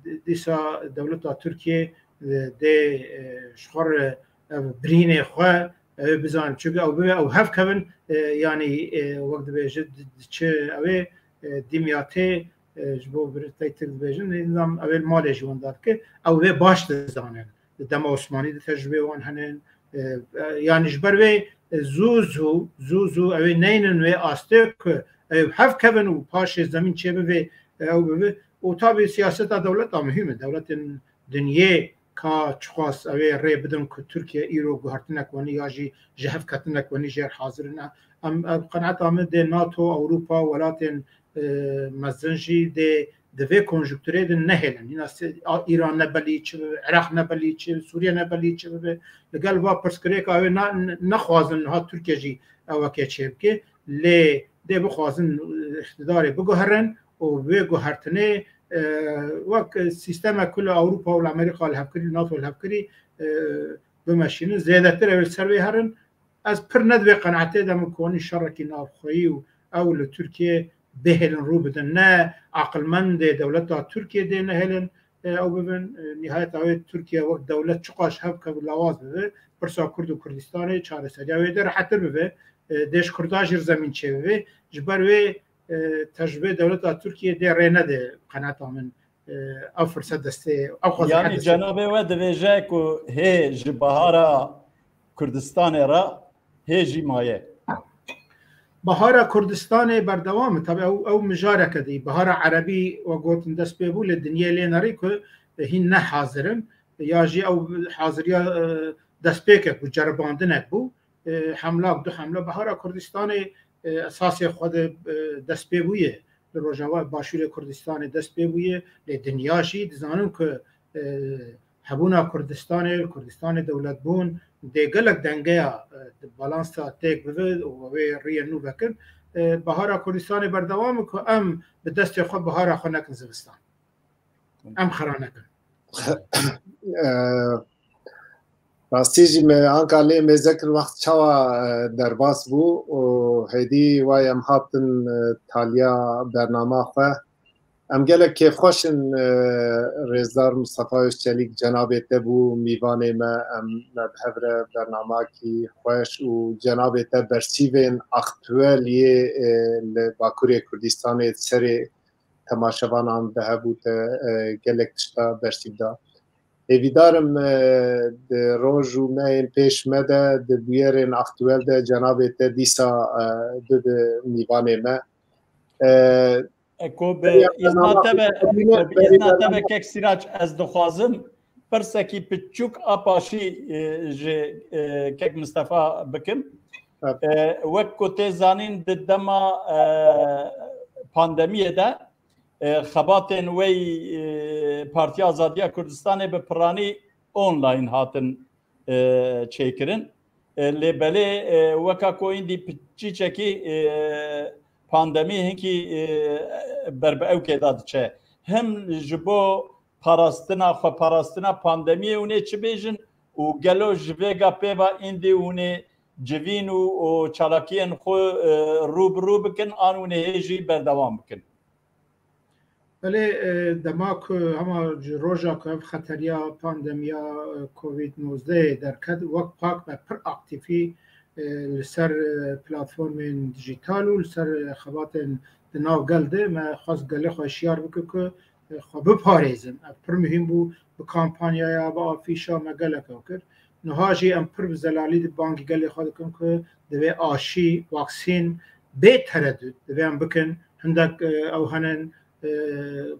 di-, dîsa dewleta Tirkiyê, e, dê, e, ji xwe re ev birînê xwe, ew ê bizanin. Çunke ew bibe, ew hev kevin, e, yanî, e, wek dibêje, di-, diçe ew ê, e, dîmya tê, e, ji bo bir tey tir dibêjin, nizam ew ê li malê jî wenda dike. Ew vê baş dizanin. Di dema Osmanî de tecrûbeyê wan hene. E, e, yanî ji ber vê, e, zû zû, zû zû ew ê neynin wê astê ku ew hev kevin û paşê zemîn çêbibe, e, ew bibe. Û tabî siyaseta dewleta muhîm e. Dewletên dinyê ka çiqas ew ê rê bidin ku Tirkiye îro guhertinek wenî ya jî ji hev ketinek wenî jêr hazir in. Em, em qenaeta min dê NATO, Ewropa, welatên, e, mezin jî dê di vê konjunkturê de nehêlin. Hîna se-, a, Îran ne belî çi bibe, Iraq ne belî çi bibe, Sûriye ne belî çi bibe. Li gel va pirsgirêka wê na-, ne-, nexwazin niha Tirkiye jî ewekê çêbike. Lê dê bixwazin, e, îqtidarê biguherin û wê guhertinê, e, wek sîstemek ku li Ewropa û li Amerîka li hevkirî, NATO li hevkirî, e, bimeşînin, zêdetir ew ê ser wê herin. Ez pir ne di vê qenaetê de me ku wanî şerekî navxweyî û ew li Tirkiyê bihêlin rû bidin. Ne aqilmendê dewleta Tirkiyê dê nehêlin, e, ew bibin. E, nihayeta wê Tirkiye wek dewlet çiqas hev kev û lawaz bibe, pirsa Kurd û Kurdistanê çareseriya wê dê rehetir bibe. E, dê ji Kurda jî zemîn çêbibe. Ji ber wê, e, tecrûbê dewleta Tirkiyê dê rê nede qenaeta min, e, ev firset destê, ew xwezî Yanî destê. Cenabê we divêje ku hê ji Bahara Kurdistanê re hê jî maye. Bahara Kurdistanê berdewam e. Tabi ew, ew mijareke dî. Bahara Erebî we gotin dest pê bû, lê dinyê lê nerî ku hîn ne hazir in. Ya jî ew haziriya, e, destpêkek bû, ceribandinek bû. E, hemla, du hemla Bahara Kurdistanê, e, esasê xwe de, e, dest pê bûye. Li Rojava Başûrê Kurdistanê dest pê bûye. Lê dinya jî dizanin ku, e, hebûna Kurdistanê, li Kurdistanê dewletbûn dê gelek dengeya, e, di balansa têk bibe û wê riyên nû vekin. E, Bahara Kurdistanê berdewam e ku em bi destê xwe bihara xwe nekin zivistan. Em xera nekin. E, rastî jî me anka lê mêze kir wext çawa, e, derbas bû û hêdî way em hatin, e, taliya bernama xwe. Em gelek kêfxweş in, e, rêzdar Mistefa Özçelîk cenabê te bû mîvanê me, em me bi hev re bernamakî xweş û cenabê te bersîvên aktuel yê, e, li Bakurê Kurdistanê serê temaşevanan de hebû te, e, gelek tişta bersîv da. Hêvîdar im, e, di roj û mehên pêş me de, di bûyerên aktuel de cenabê te dîsa, e, bibe mîvanê me. E, Eko bi îzna te be, eko bi îzna te be kek Sirac, ez dixwazim pirsekî piçûk a paşî, e, ji, e, kek Mistefa bikim. Evet. E, wek ku tê zanîn di dema, e, pandemiyê de, e, xebatên wey, e, Partiya Azadiya Kurdistanê bi piranî online hatin, e, çêkirin. E, lê belê, e, weka ku îndî piçîçekî, e, pandemî hinkî, e, ber bi ewkê de diçe. Him ji bo parastina, xwe parastina pandemiyê hûn ê çi bêjin û gelo ji vêga pê ve îndî hûn ê civîn û, û çalakiyên xwe, e, rû bi rû bikin an hûn ê hê jî berdewam bikin? Belê, e, dema ku hema ji roja ku ev xeteriya pandemiya, e, Covid nozdehê derket, wek pak me pir aktîfî, e, li ser, e, platformên dijîtal û li ser, e, xebatên di nav gel de me xwest gelê xwe şiyar bike ku e, xwe biparêzin. Ev pir muhîm bû, bi kampanyaya, bi afîşa me gelek ew kir. Niha jî em pir bi zelalî di bangî gelê xwe dikin ku divê aşî, vaksîn bê teredût divê em bikin. Hindek, e, ew henin, e,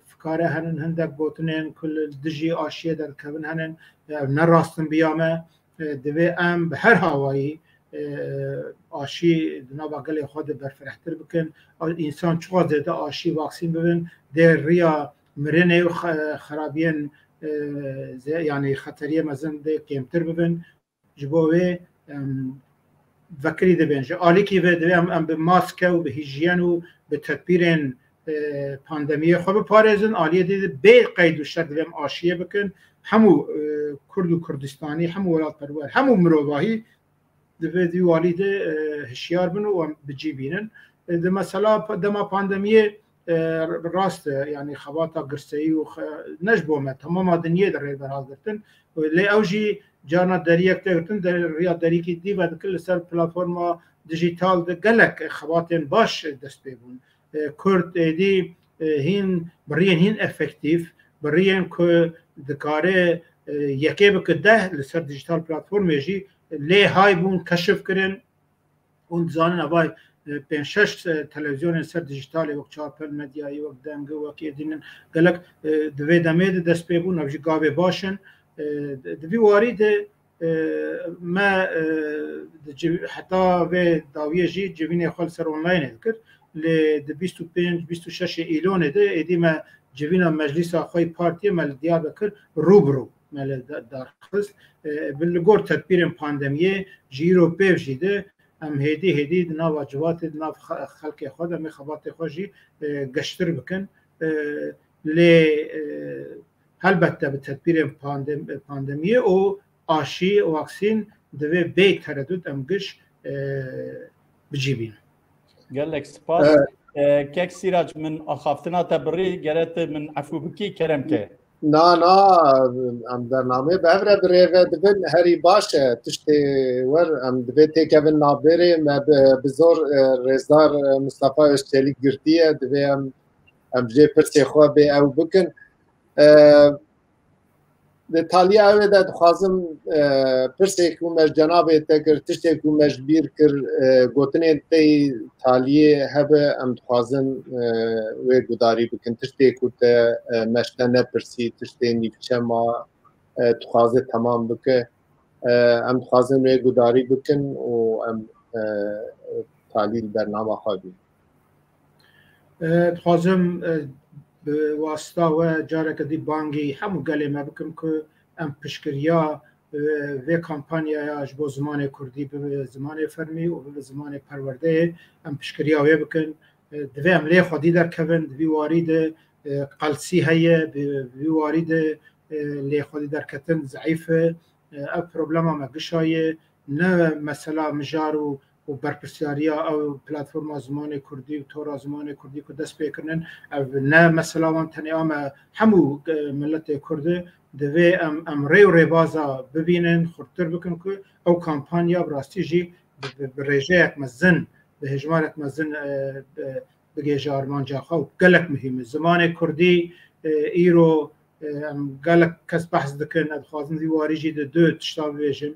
fikare henin, hindek gotinên ku li dijî aşiyê derdikevin henin. Ev ne rastinbiya me. E, divê em bi her hawayî, e, aşî di nava gelê xwe de berfirehtir bikin. A-, însan çiqas zêde aşî, vaksîn bibin, dê riya mirinê û xe-, xerabiyên, e, ze-, yanî xeteriyê mezin dê kêmtir bibin. Ji bo wê, em, vekirî dibên. Ji alîkî ve divê em, em bi maske û bi hîjiyen û bi tedbîrên, e, pandemiyê xwe biparêzin. Aliyê dî bê qeyd û şert divê em aşiyê bikin. Hemû, e, Kurd û Kurdistanî, hemû welatperwer, hemû mirovahî divê di wî alî de, e, hişyar bin û em bi cî bînin. E, di mesela pa-, dema pandemiyê, e, rast e, yanî xebata girseyî û xe-, ne ji bo me, temama dinyê de rê berhal girtin. Lê ew jî carna deriyek tê girtin, der-, riya deriyekî dî vedikir li ser platforma dijîtal de gelek xebatên baş dest pê bûn. E, Kurd êdî, e, hîn, bi riyên hîn efektîf, bi riyên ku dikare, e, yekê bike deh li ser dijîtal platformê jî lê hay bûn, keşif kirin. Hûn dizanin, evay, e, pênc şeş, e, televîzyonên ser dijîtalê wek Çarpel Medyayê, wek Dengê, wek êdînin gelek, e, di vê demê de dest pê bûn, ev jî gavê baş in. E, di, di vî warî de, e, me, e, di civ-, heta vê dawiyê jî civînê xwe li ser onlaynê dikir. Lê di bîst û pênc, bîst û şeş Îlonê de êdî me civîna meclîsa xwe yê partiyê me li Diyarbekir rû bi rû me li da-, darxist. E, bi li gor tedbîrên pandemiyê ji îro pêv jî de em hêdî hêdî di nava civatê, di nav xe-, xelkê xwe de em ê xebatê xwe jî, e, geştir bikin. E, lê, e, helbette bi tedbîrên pandem-, pandemiyê û aşî, vaksîn divê bê teredût em giş, e, bi cî bînin. Gelek spas. E, Kek Sîrac, min axaftina te birî, gere tu min efû bikî, kerem ke. Na, na, em bernameyê bi hev re bi rê ve dibin, herî baş e, tiştê wer, em divê têkevin navbêrê, me bi, bi zor, e, rêzdar, e, Mustafa Özçelik girtiye, divê em, em jê pirsê xwe bê ew bikin. E, Di taliya ew ê de dixwazim, e, pirsê ku me ji cenabê te kir, tiştê ku me ji bîr kir, e, gotinên te yî taliyê hebe, em dixwazin, e, wê gudarî bikin. Tiştê ku te, e, me ji te nepirsî, tiştê nîvçe ma, e, dixwaze temam bike, e, em dixwazin wê gudarî bikin û em, e, talî li bernama xwe bînin. E, dixwazim, e, bi wasita we careke dî bangî hemû gelê me bikim ku em piştgiriya, e, vê kampanyaya ji bo zimanê kurdî bibe zimanê fermî û bibe zimanê perwerdeyê, em piştgiriya wê bikin. E, divê em lê xwedî derkevin, di vî warî de, e, qelsî heye, di vî warî de, e, lê xwedî derketin zeîf e. E, ev problema me gişa ye, ne mesela mijar û û berpirsyariya ew platforma zimanê kurdî û tora zimanê kurdî ku dest pê kirinin, ev ne mesela wan tenê a me, hemû, e, miletê kurd e. Divê em, em rê û rêbaza bibînin, xurttir bikin ku ew kampanya bi rastî jî bi, bi, bi rêjeyek mezin, bi hejmarek mezin, e, bi, bigêje armanca xwe û gelek muhîm e. Zimanê kurdî, e, îro, e, em gelek kes behs dikin, ez dixwazim vî warî jî di du tişta bibêjim.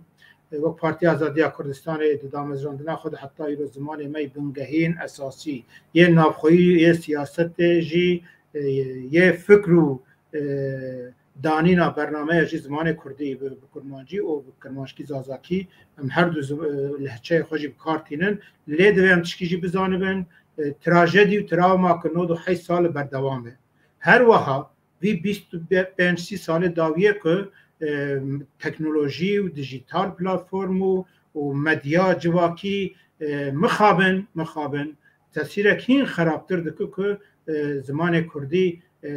E, wek Partiya Azadiya Kurdistanê di damezrandina xwe de heta îro zimanê me yê bingehîn, esasî, yê navxweyî, yê siyasetê jî, e, yê fikr û, e, danîna bernameya jî zimanê kurdî bi, bi kurmancî û bi kirmanckî zazakî, em her du zim-, e, lehçeyê xwe jî bi kar tînin. Lê divê em tişkî jî bizanibin, e, trajedî û travma ku nod û heşt sal berdewam e. Her wiha vî bîst û pênc sî salê dawiyê ku, e, teknolojî û dijîtal platform û, û medya civakî, e, mixabin, mixabin tesîrek hîn xerabtir dike ku, e, zimanê kurdî, e,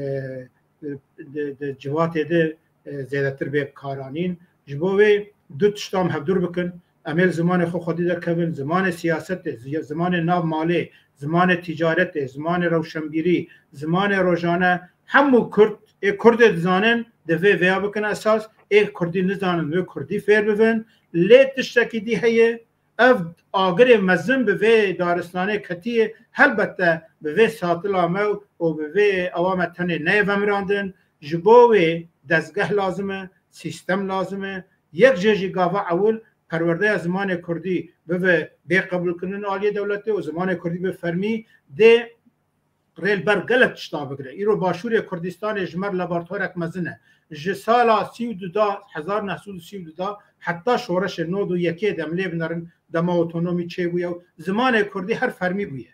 di, di civatê de, e, zêdetir bê karanîn. Ji bo wê du tişta em hevdûr bikin. Em ê li zimanê xwe xwedî derkevin, zimanê siyasetê, zi-, zimanê nav malê, zimanê tîcaretê, zimanê rewşenbîrî, zimanê rojane, hemû kurd, ê kurdê dizanin, divê vêya bikin esas, ê kurdî nizanin, wê kurdî fêr bibin. Lê tiştekî dî heye, Ev agirê mezin bi vê daristanê ketiye, helbette bi vê satila me û bi vê ewa me tenê neyê vemirandin. Ji bo wê dezgeh lazim e, sîstem lazim e. Yek jê jî gava ewil perwerdeya zimanê kurdî bibe bê qebûlkirin aliyê dewletê û zimanê kurdî bi fermî dê rê li ber gelek tişta bigire. Îro Başûrê Kurdistanê ji me re laboratuwarek mezin e. Ji sala sî û du da, hezar neh sed û sî û du da, heta şoreşê nod û yekê de em lê binerin, dema otonomî çêbûye û zimanê kurdî her fermî bûye.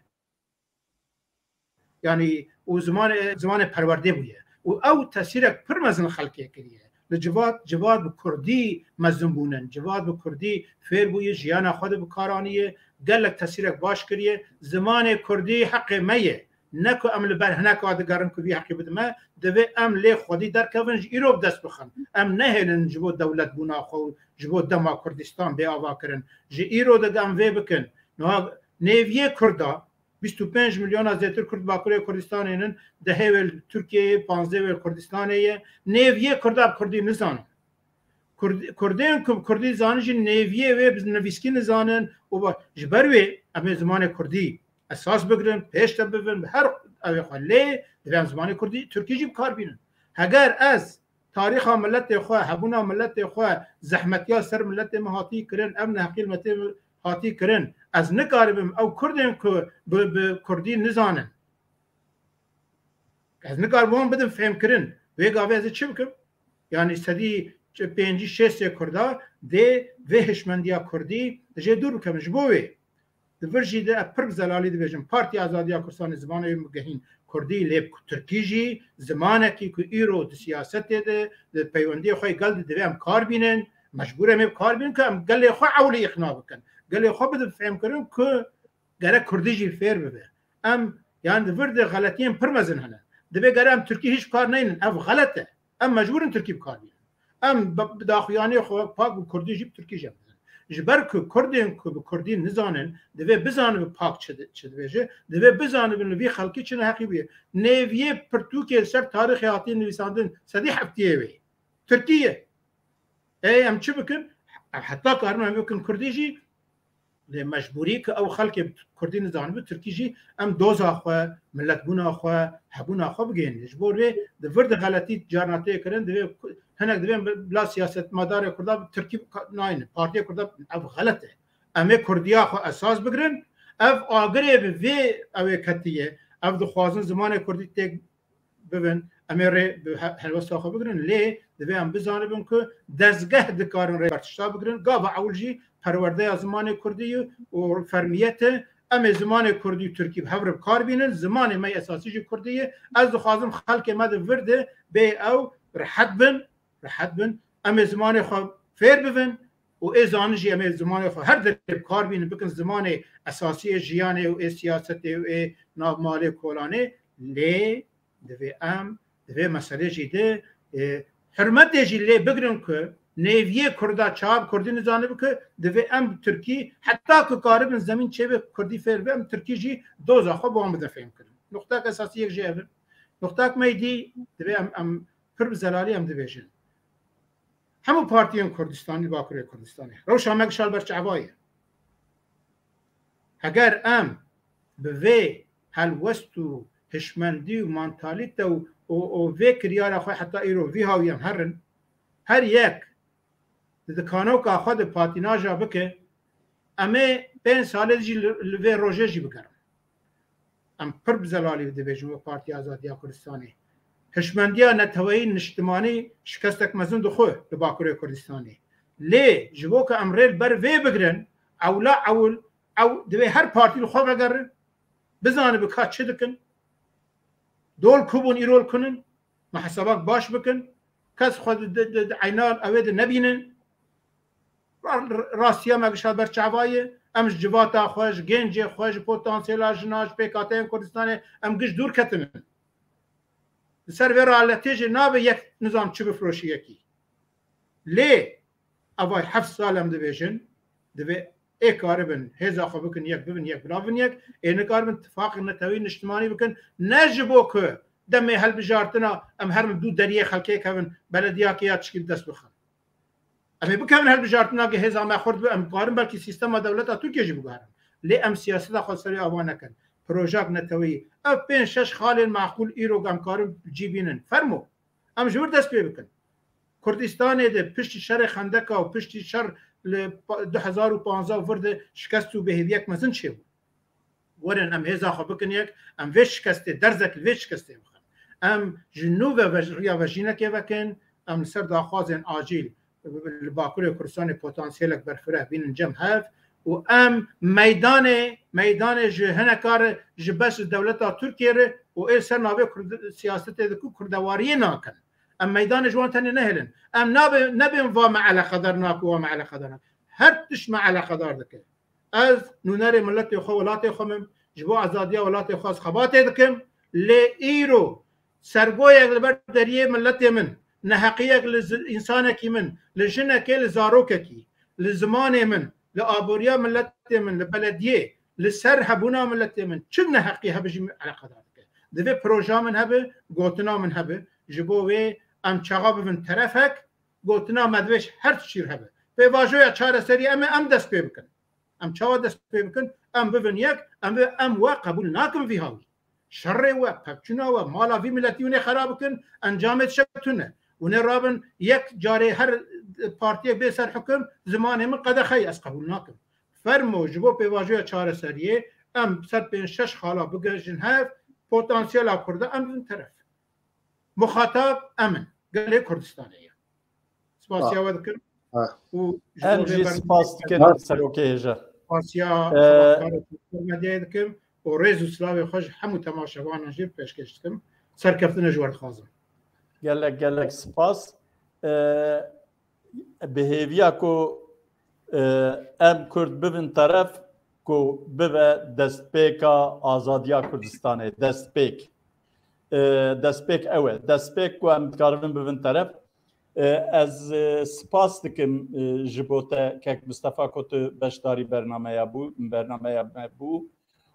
Yanî û zimanê, zimanê perwerdê bûye. Û ew tesîrek pir mezin xelkê kiriye. Li civat, civat bi kurdî mezin bûnin. Civat bi kurdî fêr bûye, jiyana xwe de bi kar aniye, gelek tesîrek baş kiriye. Zimanê kurdî heqê me ye. Ne ku em li ber hineka digerin ku vî heqî bidime, divê em lê xwedî derkevin, ji îro bi dest bixin. Em nehêlin ji bo dewletbûna xwe û ji bo dema Kurdistan bê ava kirin. Ji îro de em vê bikin. Niha nêviyê Kurda, bîst û pênc milyona zêtir Kurd Bakurê Kurdistanê nin, dehê wê li Tirkiyeyê, panzdeh wê li Kurdistanê ye. Nêviyê Kurda bi Kurdî nizanin. Kurd-, Kurdên ku bi Kurdî zanin jî nêviyê wê bi nivîskî nizanin û ba-, ji ber wê em ê zimanê Kurdî esas bigirin, pêş de bibin, bi her evê xwe lê divê em zimanê Kurdî, Tirkî jî bi kar bînin. Heger ez tarîxa miletê xwe, hebûna miletê xwe, zehmetiya ser miletê me hatî kirin, ev neheqî li miletê me hatî kirin, ez nikaribim ew Kurdên ku bi, bi Kurdî nizanin, ez nikaribim wan bidim fêhmkirin. Wê gavê ez ê çi bikim? Yanî sedî pêncî şêstê Kurda dê vê hişmendiya Kurdî jê dûr bikevin. Ji bo wê di vir jî de ez pir bi zelalî dibêjim, Partiya Azadiya Kurdistanê zimanê wê bigehîn Kurdî, lê bi Tirkî jî zimanekî ku îro di siyasetê de, di peywendiyê xwe yê gel de divê em kar bînin, mecbûr em ê bi kar bînin ku em gelê xwe ewlî îqna bikin. Gelê xwe bidin fêhmkirin ku gerek Kurdî jî fêr bibe. Em, yani di vir de xeletiyên pir mezin hene. Divê gere em Tirkî hîç bi kar neynin. Ev xelet e. Em mecbûr in Tirkî bi kar bînin. Em bi, bi daxuyaniyê xwe pak bi Kurdî jî bi Tirkî jî em dizin. Ji ber ku Kurdên ku bi Kurdî nizanin, divê bizanibin pak çi di-, çi dibêje, divê bizanibin li vî xelkî çi neheqî bûye. Nêviyê pirtûkê li ser tarîxê hatiye nivîsandin, sedî heftiyê wê. Tirkî ye. Ê, em çi bikin? Em heta karin em bikin Kurdî jî, lê mecbûrî ku ew xelkê Kurdî nizanibe Tirkî jî em doza xwe, miletbûna xwe, hebûna xwe bigihînin. Ji bo vê di vir de xeletî carna tê kirin, divê ku-, hinek divên bi-, bila siyasetmedarê Kurda bi Tirkî ka-, naynin. Partiyê Kurda ev xelet e. Em ê Kurdiya xwe esas bigirin. Ev agirê bi vê ew ê ketiye. Ev dixwazin zimanê Kurdî têk bibin, em ê rê bi he-, helwesta xwe bigirin, lê divê em bizanibin ku dezgeh dikarin rê bertişta bigirin. Gava ewil jî perwerdeya zimanê Kurdî û fermiyet e. Em ê zimanê Kurdî û Tirkî bi hev re bi kar bînin. Zimanê me yê esasî jî Kurdî ye. Ez dixwazim xelkê me di vir de bê ew rihet bin, rihet bin. Em ê zimanê xwe fêr bibin û ê zanin jî em ê zimanê xwe her derê bi kar bînin, bikin zimanê esasî yê jiyanê û ê siyasetê û ê nav malê kolanê. Lê divê em, divê meselê jî de, e, hurmetê jî lê bigrin ku nêviyê Kurda çawa bi Kurdî nizanibe ku divê em bi Tirkî, heta ku karibin zemîn çêbe Kurdî fêr be, em Tirkî jî doza xwe bi wan bidin fêhmkirin. Nuqtak esasî yek jî ev in. Nuqtak me yê dî divê em, em pir bi zelalî em dibêjin. Hemû partiyên Kurdistanî, Bakurê Kurdistanê, rewşa me gişa li ber çava ye. Heger em bi vê helwest û hişmendî û mantalîte û, û, û vê kiryara xwe heta îro vî hawî em herin, her yek di dikanoka xwe de patînaja bike, em ê pênc salê jî li, li vê rojê jî bigerin. Em pir bi zelalî dibêjin wek Partiya Azadiya Kurdistanê. Hişmendiya neteweyî niştimanî şikestek mezin dixwe li Bakurê Kurdistanê. Lê ji bo ku em rê li ber vê bigirin, ewla ewil, ew divê her partî li xwe vegerin, bizanibe ka çi dikin, dol ku bûn îro li ku nin, me hesabak baş bikin, kes xwe di, di, di, di eyna ew ê de nebînin. Ra-, rastiya me gişa ber çava ye. Em ji civata xwe, ji gencê xwe, ji potansiyela jina, ji pêkhateyên Kurdistanê em giş dûr ketine. Li ser vê realetê jî nabe yek nizam çi bifiroşî yekî. Lê evay heft sal em dibêjin, divê ê karibin hêza xwe bikin yek, bibin yek, bila bibin yek, ê nikaribin tifaqê netewî niştimanî bikin. Ne ji bo ku demê hilbijartina em herin dû deriyê xelkê kevin, belediyakê ya tişkî bi dest bixin. Em ê bikevin hilbijartinakê hêza me xurt bi, em karin belkî sîstema dewleta Tirkiye jî biguherin. Lê em siyaseta xwe serê ava nekin. Projak neteweyî. Ev pênc şeş xalên maqûl îro em karin cî bînin. Fermo. Em ji wir dest pê bikin. Kurdistanê de piştî şerê Xendeka û piştî şer li pa-, du hezar û panzdeh û vir de şikest û bêhêviyek mezin çêbû. Werin em hêza xwe bikin yek, em vê şikestê, derzek li vê şikestê bixin. Em ji nû ve vej-, riya vejînekê vekin, em li ser daxwazên acîl li Bakurê Kurdistanê potansiyelek berfireh bînin cem hev û em meydanê, meydanê ji hineka re ji bes ji dewleta Tirkiye re û ê ser navê Kurd-, siyasetê diku kurdewariyê nakin. Em meydanê ji wan tenê nehêlin. Em nabe-, nebên va me eleqedar nake, wa me eleqedar nake. Her tişt me eleqedar dike. Ez nûnerê miletê xwe, welatê xwe me, ji bo azadiya welatê xwe ez xebatê dikim. Lê îro sergoyek li ber deriyê miletê min, neheqiyek li zi-, însanekî min, li jinekê, li zarokekî, li zimanê min, li aboriya miletê min, li belediyê, li ser hebûna miletê min çi neheqî hebe jî min eleqedar dike. Divê proja min hebe, gotina min hebe, ji bo wê em çaxa bibin terefek, gotina me divê ji her tişt hebe. Pêvajoya çareserî em ê em dest pê bikin. Em çawa dest pê bikin? Em bibin yek, em bi-, em we qebûl nakin vî hawî. Şerê we, pevçûna we, mala vî miletî hûn ê xera bikin, encamê tişek tune. Hûn ê rabin yek carê her partiyek bê ser hukum, zimanê min qedexeyê ez qebûl nakim. Fermo ji bo pêvajoya çareseriyê em ser pênc şeş xala bigihîjin hev, potansiyela Kurda em bibin teref. Muxatab em in. Gelê Kurdistanê ye. Spasiya we dikim. Ha. Û ji Em bo vê jî bernameyê spas dikin serokê hêja. Spasiya Ee, xebatkarê Sosyal Medyayê dikim û rêz û silavê xwe ji hemû temaşevanan jî pêşkêş dikim. Serkeftinê ji we dixwazim. Gelek, gelek spas. Ee, bi hêviya ku, e, em Kurd bibin teref ku bibe destpêka azadiya Kurdistanê. Destpêk. E, destpêk ew e. Destpêk ku em dikaribin bibin teref. E, ez, e, spas dikim, e, ji bo te kek Mistefa ku tu beşdarî bernameya bû, bernameya me bû.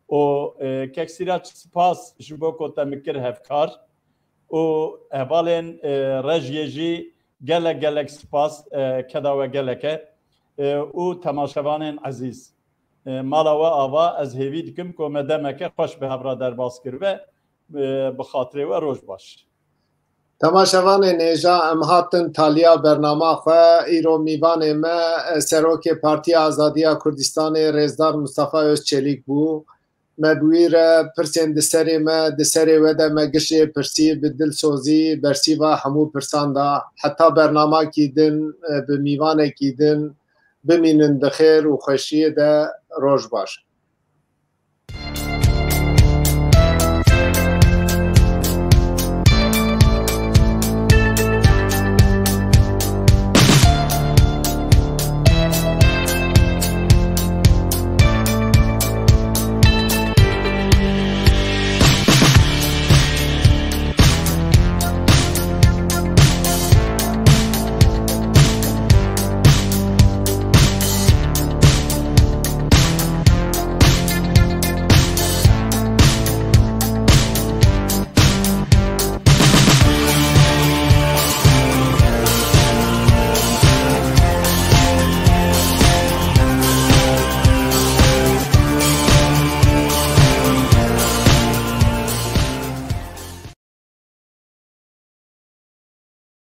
û, e, kek Sîraç spas ji bo ku te min kir hevkar û hevalên, e, rejiyê jî gelek gelek spas, e, keda we gelek e, e, û temaşevanên ezîz. E, mala we ava, ez hêvî dikim ku me demeke xweş bi hev re derbas kiribe, e, bi xatirê we roj baş. Temaşevanên hêja, em hatin taliya bernama xwe. Îro mîvanê me, e, Serokê Partiya Azadiya Kurdistanê Rêzdar Mustafa Özçelîk bû. Me bi wî re pirsên di serê me, di serê we de me gişê pirsî bi dilsozî bersîva hemû pirsan da. Heta bernamekî din, e, bi mîvanekî din bimînin di xêr û xweşiyê de. Roj baş.